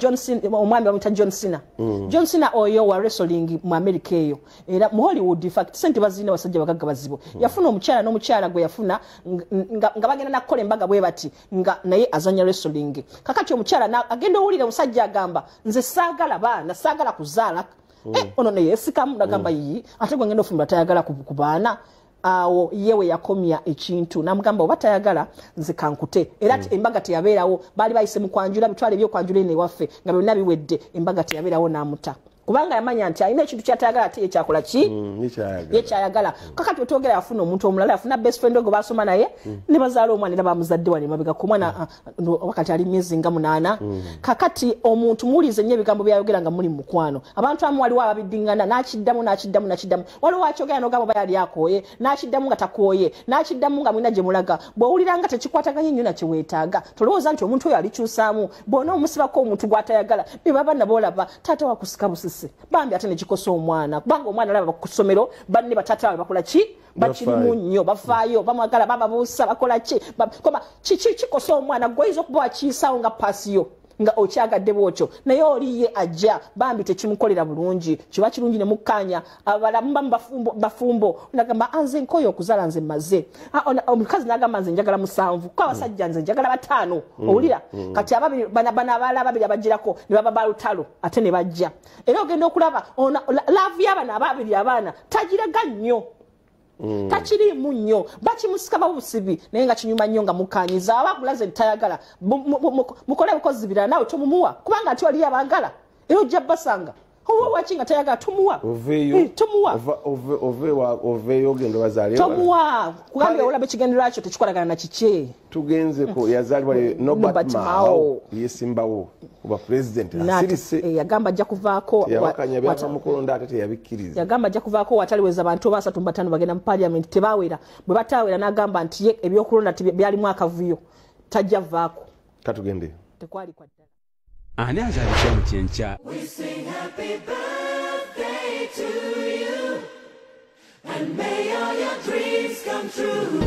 omwami bamuyita John Cena. John Cena oyo wa wrestling mu America eyo, era mu Hollywood in fact sente bazirina, basajja bagagga bazibu. Yafuna omukyala, n'omukyala gwe yafuna nga bagenda nakukola embaga bwe bati, nga naye azanya wrestling. Kakati omukyala agenda owulira omusajja agamba nze saagala baana, saagala kuzaala. Ono naye yesikamu nagamba yiyi, ate gwe ngenda ofumbira tayagala ku baana. Awo yewe yakomya ekintu namugamba oba tayagala nze kankute. Era embaga teyabeerawo, baali bayise mu kwanjula, bitwale ebyokwanjula eno ewaffe nga byonna biwedde, embaga teyabeerawo n'amuta, kubanga yamanya nti alina ekintu kyatayagala ate yekyakola ki yekyayagala. Kakati wetwogera yafuna omuntu omulala, yafuna best friend gwe basoma naye, ne bazaala omwana, era bamuzadde wano emabegako, omwana wakati ali myezi nga 8. Kakati omuntu muwulize nnyo ebigambo byayogera nga muli mukwano. Abantu abamu waliwo ababiddingana, n'akiddamu n'akiddamu n'akiddamu, waliwo akyogera n'ogamba oba yali akooye, n'akiddamu nga takooye, n'akiddamu nga mulina gye mulaga. Bw'owulira nga tekikwataganye nnyo nakye weetaaga, tolowooza nti omuntu oyo alikyusaamu. Bw'ona omusibako omuntu gw'atayagala, be baba nabo olaba taata wakusika busisi bambi, ate nekikosa omwana, kubanga omwana alaba ku ssomero banne bataata baabwe bakola ki, bakirimu nnyo, bafaayo, bamwagala, bababuusa, bakola ki, kiki kikosa omwana. Gwe oyinza okuba wakiyisaawo nga paasiyo nga okyagadde bwotyo, naye oli ye ajja bambi tekimukolera bulungi. Kiba kirungi ne mukkaanya. Abalamu bamu bafumbo nagamba nze nkoye okuzaala, nze mmaze. Omukazi n'agamba nze njagala 7, ko abasajja nze njagala 5. Owulira kati bano abalala ababiri abagirako ne baba balutalo ate ne bajja. Era ogenda okulaba laavu y'abano ababiri abaana tagiraga nnyo, takiriimu nnyo, bakimusika babusibi, naye nga kinyuma nnyo nga mukkanyiza. Aba akulaze ntayagala, mukole bukozi birala, naawe tomumuwa, kubanga ate waliyo abaagala, era ojja basanga oba waki nga tayagala tomuwa. Tomuwa, oveeyo ogenda bazaale, tomuwa, kugambye olaba ekigendererwa kyo tekikolagana na kiki. Tugenze ku yazaalibwa Norbert Mao, yesimbawo oba president, asirise. Yagamba ajja kuvaako, teyawakanya byava mu kulonda, ate teyabikkiriza. Yagamba ajja kuvaako wataliweza abantu oba 35 bagenda mu parliament, tebawera. Bwe batawera n'agamba nti ye ebyokulonda byalimu akavuyo, tajja vaako. Katugende tekwali kwa ddala. Ani azaalidde mu kyenkya? We sing happy birthday to you, and may all your dreams come true.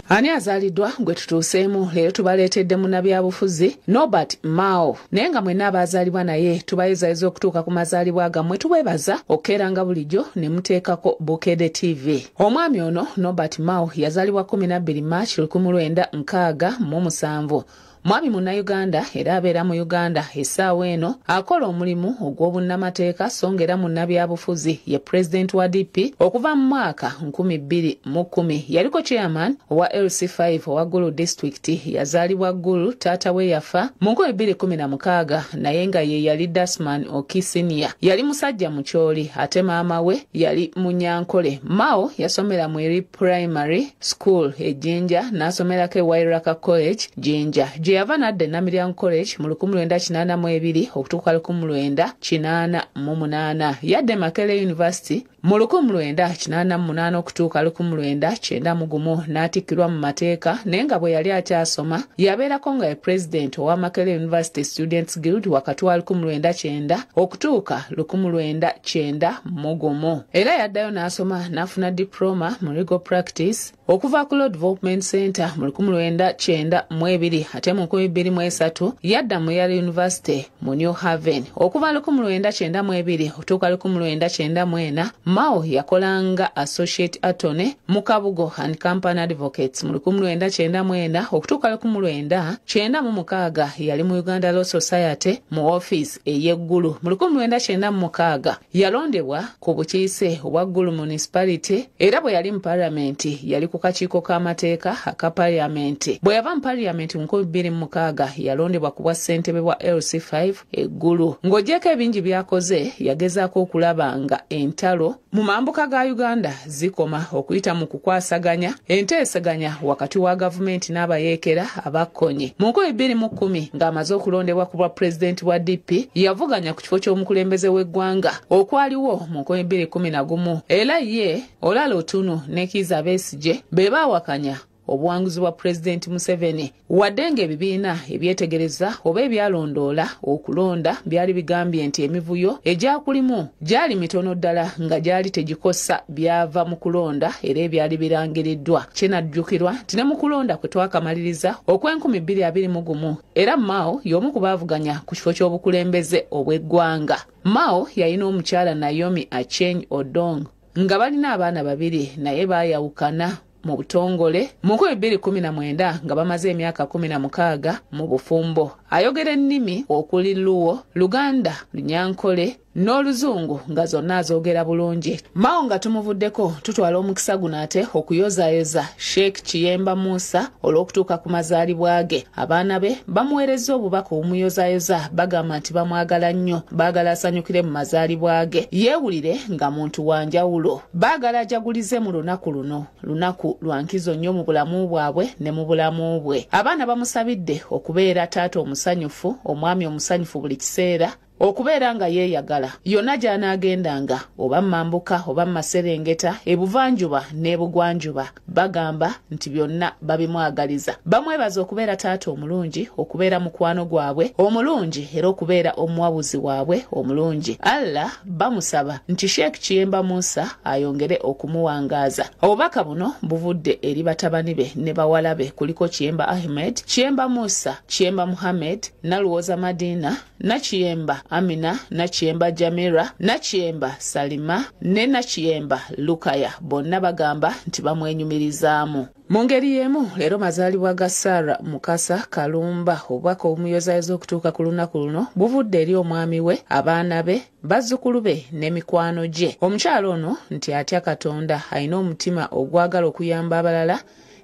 Ani azaaliddwa gwe tutuuseemu leero tubaleetedde munnabyabufuzi Norbert Mao, naye nga mwenna abaazaalibwa naye tubayezayeza okutuuka ku mazaalibwa gammwe, tubeebaza okukeeranga bulijjo ne muteekako Bukedde TV. Omwami ono Norbert Mao yazaalibwa 12 March 1967 Mwami munnayuganda era abeera mu Uganda essaawa eno, akola omulimu ogw'obunnamateeka so nga era munnabyabufuzi. Ye pulezidenti wa DP okuva mu mwaka 2010. Yaliko chairman owa LC5 owa Gulu District. Yazaalibwa Gulu, taata we yafa mu 2016 naye nga ye yali Dasman Oki Senior. Yali musajja mukyoli ate maama we yali Munyankole. Mao yasomera mu Eri Primary School e Jinja n'asomerako e Wairaka College Jinja, gye yava n'adda e Namiriang College mu 1982 okutuuka 1988. Yadda e Makerere University mu 1988 okutuuka 1991 n'atikkirwa mu mateeka, naye nga bwe yali akyasoma yabeerako nga ye pulezidenti owa Makerere University Students Guild wakati wa 1990 okutuuka 1991. Era yaddayo n'asoma n'afuna diploma mu legal practice okuva ku Law Development Center mu 1992, ate mu 2003 yadda mu Yale University mu New Haven. Okuva 1992 okutuuka 1994 Mao yakolanga associate attorney mu Kabugo and Company Advocates. Mu 1994 okutuuka 1996 yali mu Uganda Law Society mu office ey'Eggulu. Mu 1996 yalondebwa ku bukiise obwa Gulu Municipality, era bwe yali mu paalamenti yali ku kakiiko k'amateeka aka paalamenti. Bwe yava mu paalamenti mu 2006 yalondebwa ku bwa ssentebe bwa LC5 Eggulu. Ng'ogyeko ebingi by'akoze, yagezaako okulaba nga entalo mu mambuka ga Uganda zikoma okuyita mu kukwasaganya enteeseganya wakati wa gavumenti n'abayeekera abakkonye. Mu 2010 ng'amaze okulondebwa ku bwa pulezidenti wa DP, yavuganya ku kifo ky'omukulembeze w'eggwanga okwaliwo mu 2011, era ye Olala Otunu ne Kizza Besigye be baawakanya obuwanguzi bwa pulezidenti Museveni, wadde ng'ebibiina ebyetegereza oba ebyalondoola okulonda byali bigambye nti emivuyo egyakulimu gyali mitono ddala nga gyali tegikosa byava mu kulonda era ebyali birangiriddwa. Kinajjukirwa nti ne mu kulonda kwe twakamaliriza okw'e2021 era Mao y'omu ku baavuganya ku kifo ky'obukulembeze obw'eggwanga. Mao yalina omukyala Naomi Acheng Odong nga balina abaana babiri, naye baayawukana mu butongole mu 2019 nga bamaze emyaka 16 mu bufumbo. Ayogera ennimi okuli Luo, Luganda, Lunyankole n'Oluzungu nga zonna azoogera bulungi. Mao nga tumuvuddeko, tutwala omukisa guno ate okuyozaayoza Sheikh Kiyemba Musa olw'okutuuka ku mazaalibwa ge. Abaana be bamuweerezza obubaka obumuyozaayoza, bagamba nti bamwagala nnyo, baagala asanyukire mu mazaalibwa ge, yeewulire nga muntu wa njawulo, baagala ajagulize mu lunaku luno, lunaku lwa nkizo nnyo mu bulamu bwabwe ne mu bulamu bwe. Abaana bamusabidde okubeera taata omusanyufu, omwami omusanyufu buli kiseera, okubeera nga yeeyagala yonna gy'anaagendanga, oba mmambuka oba mmaserengeta, ebuvanjuba n'ebugwanjuba. Bagamba nti byonna babimwagaliza. Bamwebaza okubeera taata omulungi, okubeera mukwano gwabwe omulungi, era okubeera omuwabuzi waabwe omulungi. Allah bamusaba nti Sheikh Kiyemba Musa ayongere okumuwangaaza. Obubaka buno buvudde eri batabani be ne bawala be, kuliko Kiyemba Ahmed, Kiyemba Musa, Kiyemba Muhammed, Naluwoza Madina, Nakiyemba Amina, Nakiyemba Jamira, Nakiyemba Salima ne Nakiyemba Lukaya. Bonna bagamba nti bamwenyumirizaamu. Mu ngeri y'emu leero mazaalibwa ga Sarah Mukasa Kalumba. Obubaka obumuyozaayoza okutuuka ku lunaku luno buvudde eri omwami we, abaana be, bazzukulu be n'emikwano gye. Omukyala ono nti atya Katonda, alina omutima ogwagala okuyamba abalala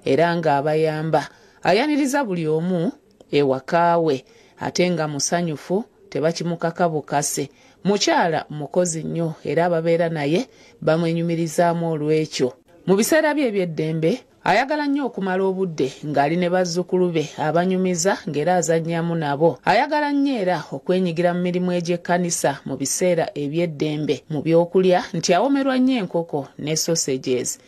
era ng'abayamba. Ayaniriza buli omu ewaka we ate nga musanyufu, tebakimukaka bukase. Mukyala mukozi nnyo era ababeera naye bamwenyumirizaamu olw'ekyo. Mu biseera bye eby'eddembe ayagala nnyo okumala obudde ng'ali ne bazzukulu be, abanyumiza ng'era azannyamu nabo. Ayagala nnyo era okwenyigira mu mirimu egy'ekkanisa mu biseera eby'eddembe. Mu by'okulya nti awomerwa nnyo enkoko ne sausages.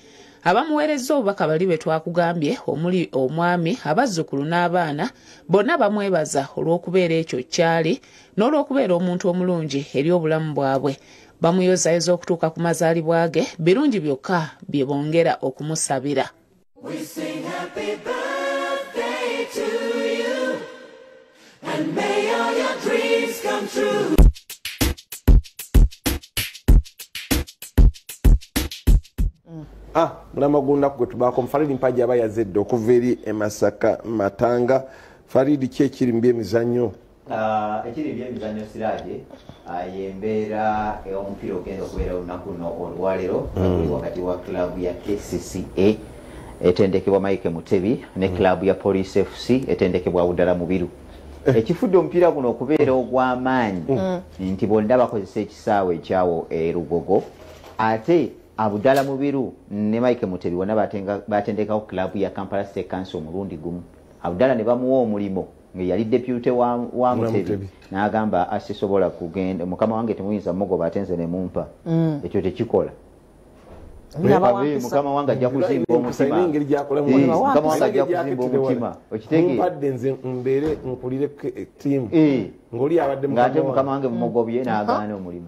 Abamuweerezza obubaka bali be twakugambye omuli omwami, abazzukulu n'abaana, bonna bamwebaza olw'okubeera ekyo kyali n'olw'okubeera omuntu omulungi eri obulamu bwabwe. Bamuyozaayoza okutuuka ku mazaalibwa ge, birungi byokka bye bongera okumusabira. We sing happy birthday to you, and may all your dreams come true. Mulama gw'olunaku gwe tubaako Mufaridi Mpagi aba yazedde okuva eri e Masaka Matanga. Faridi, ki ekiri mu byemizannyo? Ekiri byemizannyo, Siraje, yembeera omupiira ogenda okubeera olunaku luno olwaleero guli wakati wa club ya KCCA etendekebwa Mike Mutebi ne club ya Police FC etendekebwa Abudala Mubiru. Ekifudde omupiira guno okubeera ogw'amaanyi nti bonna bakozesa ekisaawe ekyawo e Lugogo, ate Abudala Mubiru ne Mike Mutebi bonna batendekawo club ya Kampala City Council omulundi gumu. Abudala ne bamuwa omulimu nga yali deputy wa Mutebi, n'agamba asisobola kugenda, mukama wange temuyinza mugoba ate nze ne mumpa. Ekyo tekikola. Mukama wange ajja kuzimba omutima. Engeri gyakolamu. Mukama wange ajja kuzimba omutima, okitegeera? Mumpadde nze mbeere nkulire ttiimu ng'oli abadde ng'ate mukama wange mumugobye, n'agaana omulimu,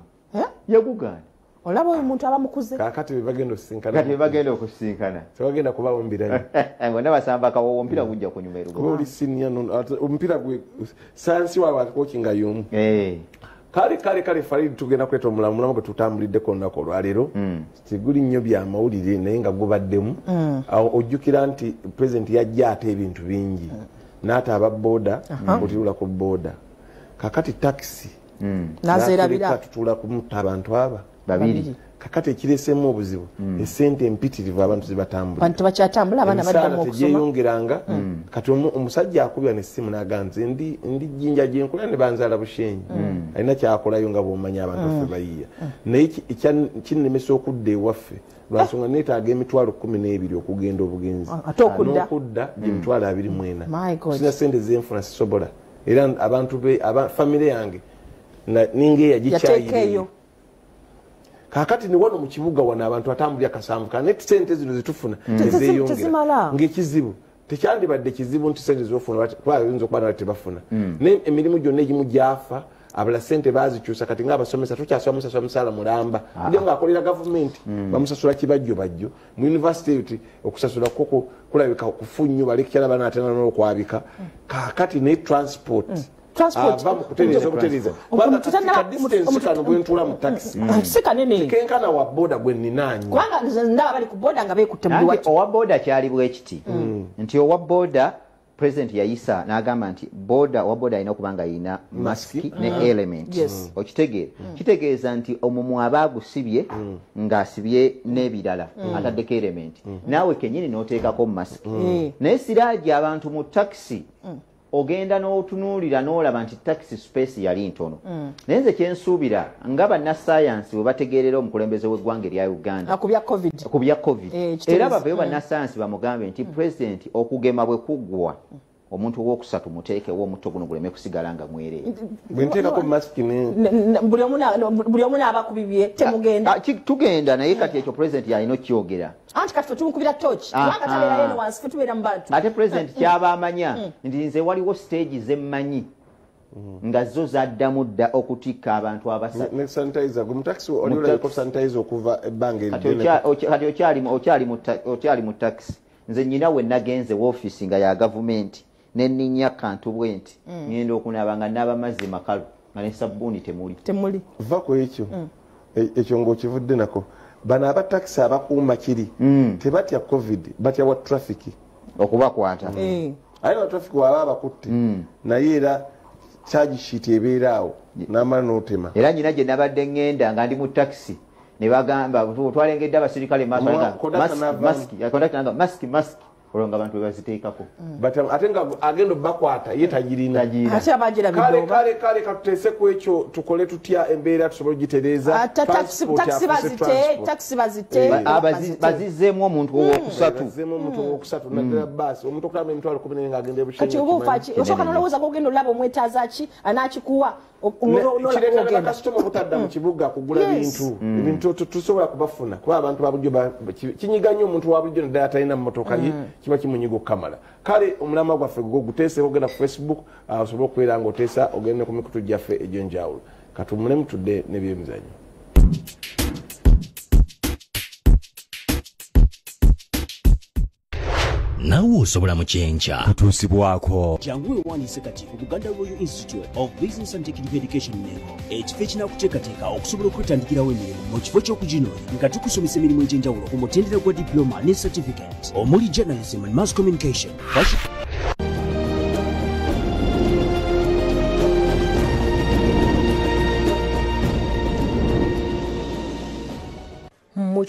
yagugaana. Olaba oyo omuntu aba mukuze. Kaakati be bagenda okusisinkana. Kati bebagenda okusisinkana. Tebagenda kubaawo mbiranye. Bonna basamba kawowo, omupiira gujja kunyuma Kuba erugogo. oli senior, omupiira gwe sayansi waabwe akokinga y'omu. Kale kale kale, Faridi, tugenda kuleeta omulamu, mulamu gwe tutambuliddeko olunaku olwaleero teguli nnyo byamawulire, naye nga gubaddemu. Awo ojjukira nti pulezidenti yajja ate ebintu bingi n'ata aba booda otuula ku booda, kakati takisi N'azeerabira. n'atuleka tutuula kumutta abantu aba babiri. Kakati ekireseemu obuzibu, esente empitirivu abantu zebatambulira. Abantu tebakyatambula, abaana Emisaala baddamu okusoma. tegyeyongeranga. Kati omusajja akubira nessimu n'agamba, nze ndi Jjinja, gyenkola ne banzaala Bushenyi, alina kyakolayo nga bw'omanyi abantu baffe bayiiya, naye kinnemesa okudda ewaffe lwansonga neetaaga 120,000 okugenda obugenzi. Ate okudda? N'okudda gye 24,000. My God. Sina sente zenfuna, sisobola. Era abantu be famire yange ninga Yateeka eyagikyayire. eyo. Kakati ni wano mu kibuga wano abantu atambulira kasanvu kane, sente zino zetufuna tezeyongera. Tezimala. Ng'ekizibu tekyandibadde kizibu nti sente zofuna, kuba oyinza okuba nawe tebafuna, naye emirimu gyonna egimu gyafa, abala sente bazikyusa. Kati ngaabasomesa tokyasaba musasula musaala mulamba, ujja ngaakolera gavumenti bamusasula kibajjo bajjo. Mu university eyo okusasula kwo kulabika kufu nnyo, balekyala banaatera n'okwabika. Kakati ne transport Transport. ava mu kutereeza obutereeza, kubanga ka distance kano bwe ntuula mu taxi Si kanene. kenkana wa boda gwe nninaanye. Kubanga nze ndaba bali ku boda nga beekutte mu Nanti biwatu. owa boda kyali bwe kiti nti owa boda president yayisa n'agamba nti boda, owa boda alina okuba nga alina masiki ne element. Okitegeera? Kitegeeza nti omumwa aba agusibye ng'asibye n'ebirala, ataddeko element, naawe kenyini n'oteekako masiki. Naye Siraaji, abantu mu takisi ogenda n'otunuulira n'olaba nti taxi space yali ntono. Naye nze kyensuubira nga bannasayansi bwe bategeerera omukulembeze w'eggwanga erya Uganda ku bya COVID, ku bya COVID, kitegeeza. Era baveyo bannasayansi bamugambe nti president, okugema bwe kuggwa, omuntu owokusatu muteekewo omutto guno guleme kusigala nga mwereere. Bwe nteekako masiki ne Buli omu naaba ku bibye, temugenda. Ah, tugenda, naye kati ekyo president yalina okyogera. Anti kati fe tumukubira toki, kubanga tabeera eno wansi, fe tubeera mu bantu. Ate president kyaba amanya nti nze waliwo stage zemmanyi nga zo zaddamu dda okutikka abantu abasatu. Ne sanitizer gwe mu taxi oli olabiko sanitizer okuva ebbanga Kati eriddene. kati okyali mu taxi. Nze nyina we nagenze woofiisi nga ya gavumenti, nenninya kantu bwe nti ngenda okunaaba, nga naaba mazzi makalu, nga ne sabbuuni temuli. Temuli. Va ku ekyo. Ekyo ng'okivudde nako, bano abatakisi abakuuma kiri tebatya COVID, batya wa traffic okubakwata. Aye wa traffic waba abakutte, naye era charge sheet ebeera awo n'amala n'otema. Era nyina gye nabadde ŋŋenda nga ndi mu takisi ne bagamba twalengedde abasirikale maaso nga Kondakta n'avaamu. masiki, kondakta n'agamba masiki, masiki, olwo nga abantu bwe baziteekako. But ate nga agenda obbakwata ye tagirina. Ate abagirabidde Kale oba? kale kale, katuteese ku ekyo, tukole tutya embeera tusobole ogitereeza? Taxi Transport taxi afuuse bazite transport. Taxi bazite. Bazizzeemu omuntu owokusatu. Bazzeemu omuntu owokusatu, naddala baasi, omuntu okulaba 14,000 ng'agenda Kati ebushenyi. oba ofaaki, osooka nolowooza gogenda olaba omwetaaza ki anaakikuwa, Kireetera ogenda. bakasitoma obutadda mu kibuga kugula bintu. Ebintu tusobola kubafuna kuba abantu babulijjo kinyiga nnyo omuntu wa bulijjo naddala atalina mmotoka ye, kiba kimunyiga okukamala. Kale omulamwa gwaffe gwo guteeseeko, ogenda ku Facebook, osobole okubeera ng'oteesa, ogende ku mikutu gyaffe egy'enjawulo. Katumulemu tudde n'ebyemizannyo. Nawe osobola mu Kyenkya. Kutuusibwako jangu weewandiise kati ku Buganda Royal Institute of Business and Technical Education Mengo, ekifo ekinaakuteekateeka okusobola okwetandikirawo emirimu mu kifo ky'okuginoonya, nga tukusomesa emirimu egy'enjawulo ku mutendera gwa diploma ne certificate, omuli journalism and mass communication, fashion.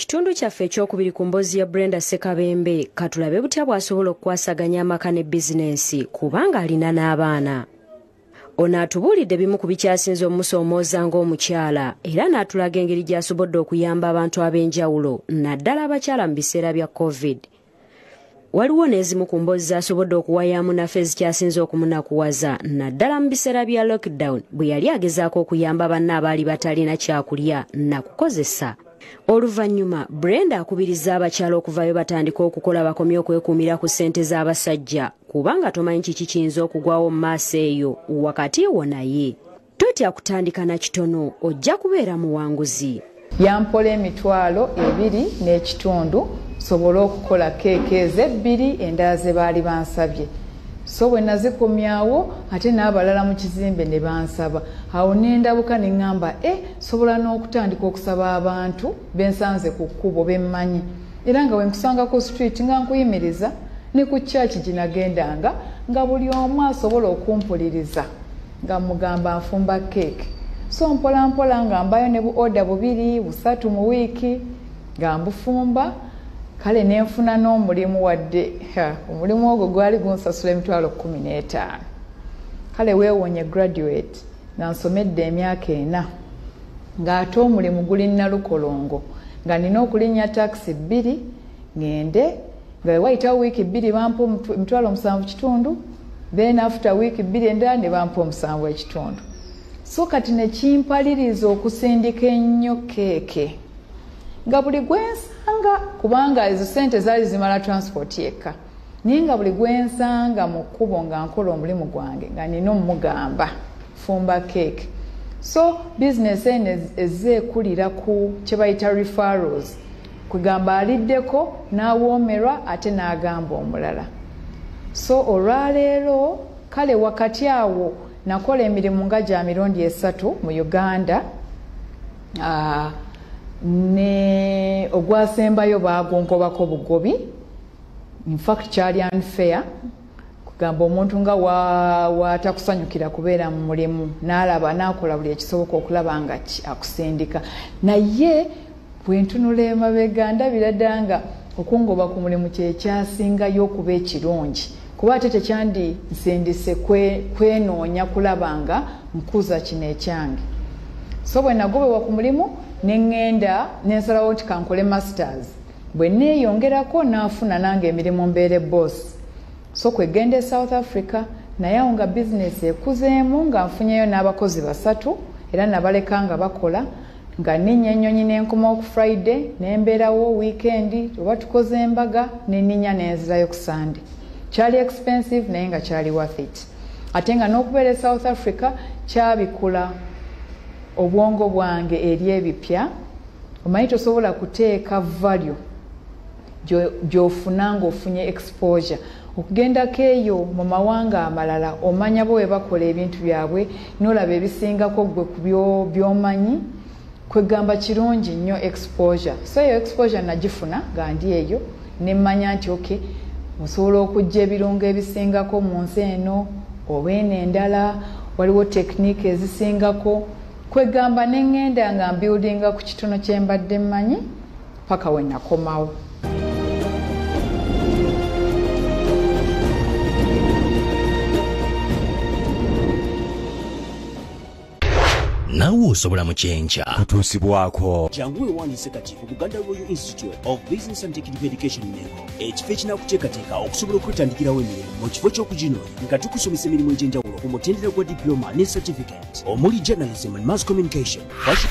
Mu kitundu kyaffe ekyokubiri ku mboozi ya Brenda Ssekabembe, katulabe butya bw'asobola okukwasaganya amaka ne bizinensi kubanga alina n'abaana. Ono atubuulidde bimu ku bikyasinze omusoomooza ng'omukyala era n'atulaga engeri gy'asobodde okuyamba abantu ab'enjawulo naddala abakyala mu biseera bya COVID. Waliwo n'ezimu ku mboozi z'asobodde okuwayaamu naffe ezikyasinze okumunakuwaza naddala mu biseera bya lockdown bwe yali agezaako okuyamba banne abaali batalina kyakulya na kukozesa. Oluvannyuma Brenda akubiriza abakyala okuvayo batandika okukola bakomye okwekuumira ku ssente z'abasajja kubanga tomanyi kiki kiyinza okugwawo mu maaso eyo wakati wo, naye totya kutandika na kitono, ojja kubeera muwanguzi. Yampola 2.5 sobole okukola keeke ezo ebbiri endala ze baali bansabye. So bwe nazikomyawo, ate n'abalala mu kizimbe ne bansaba. Awo nendabuka ne ŋŋamba, e sobola n'okutandika okusaba abantu bensanze ku kkubo bemmanyi, era nga bwe nkusanga ku street nga nkuyimiriza, ne ku kyaki ginagendanga nga buli omu asobola okumpuliriza nga mugamba nfumba keeke. So mpola mpola nga mbayo ne bu order bubiri busatu mu wiiki nga mbufumba. Kale nenfuna n'omulimu, wadde omulimu ogwo gwali gunsasula 150,000. Kale weewonye graduate nga nsomedde emyaka 4, ng'ate omulimu guli Nalukolongo, nga nina okulinnya takisi bbiri ŋŋende, nga wayitawo wiiki 2 bampa 7.5, then after wiiki 2 endala ne bampa 7.5. So kati nekimpaliriza okusindika ennyo keeke nga buli gwensanga, kubanga ezo sente zaali zimala transport yekka, naye nga buli gwensanga mu kkubo nga nkola omulimu gwange nga nina omugamba fumba keeke. So bizinesi eno ezze ekulira ku kye bayita referrals, kugamba aliddeko n'awoomerwa ate n'agamba omulala. So olwaleero, kale wakati awo nakola emirimu nga gya mirundi 3 mu Uganda, ne ogwasembayo baagunkobako bugobi. Infact kyali unfair, kugamba omuntu nga watakusanyukira kubeera mu mulimu n'alaba n'akola buli ekisoboka okulaba nga akusindika. Naye bwe ntunula emabega ndabira ddala nga okungoba ku mulimu kyekyasingayo okuba ekirungi, kuba ate tekyandi nsindise kwenoonya kulaba nga nkuza kino ekyange. So bwe nagobebwa ku mulimu neŋŋenda nensalawo nti kankole masters, bwe neeyongerako naafuna nange emirimu mbeere boss. So kwegenda e South Africa, naye awo nga bizinesi ekuzeemu, nga nfunyeyo n'abakozi 3, era nabaleka nga bakola, nga nninnya ennyonyi nenkomawo ku Friday, nembeerawo weekend, oba tukoze embaga nenninya nenzirayo ku Sunday. Kyali expensive, naye nga kyali worth it. Ate nga n'okubeera e South Africa kyabikula obwongo bwange eri ebipya. Omanyi tosobola kuteeka value gy'ofuna ng'ofunye exposure okugendako eyo mu mawanga amalala, omanya bo bwe bakola ebintu byabwe n'olaba ebisingako gwe ku by'omanyi. Kwegamba kirungi nnyo exposure. So eyo exposure nagifuna nga ndi eyo, nemmanya nti okay, osobola okujja ebirungo ebisingako mu nsi eno oba eno endala, waliwo technique ezisingako. Kwegamba neŋŋenda nga mbuildinga ku kitono kye mbadde mmanyi paka we nakomawo. Nawe osobola mu Kyenkya. Kutuusibwako. Jangu weewandiise kati ku Buganda Royal Institute of Business and Technical Education Mengo, ekifo ekinaakuteekateeka okusobola okwetandikirawo emirimu mu kifo ky'okuginoonya, nga tukusomesa emirimu egy'enjawulo ku mutendera gwa diploma ne certificate omuli journalism and mass communication, fashion.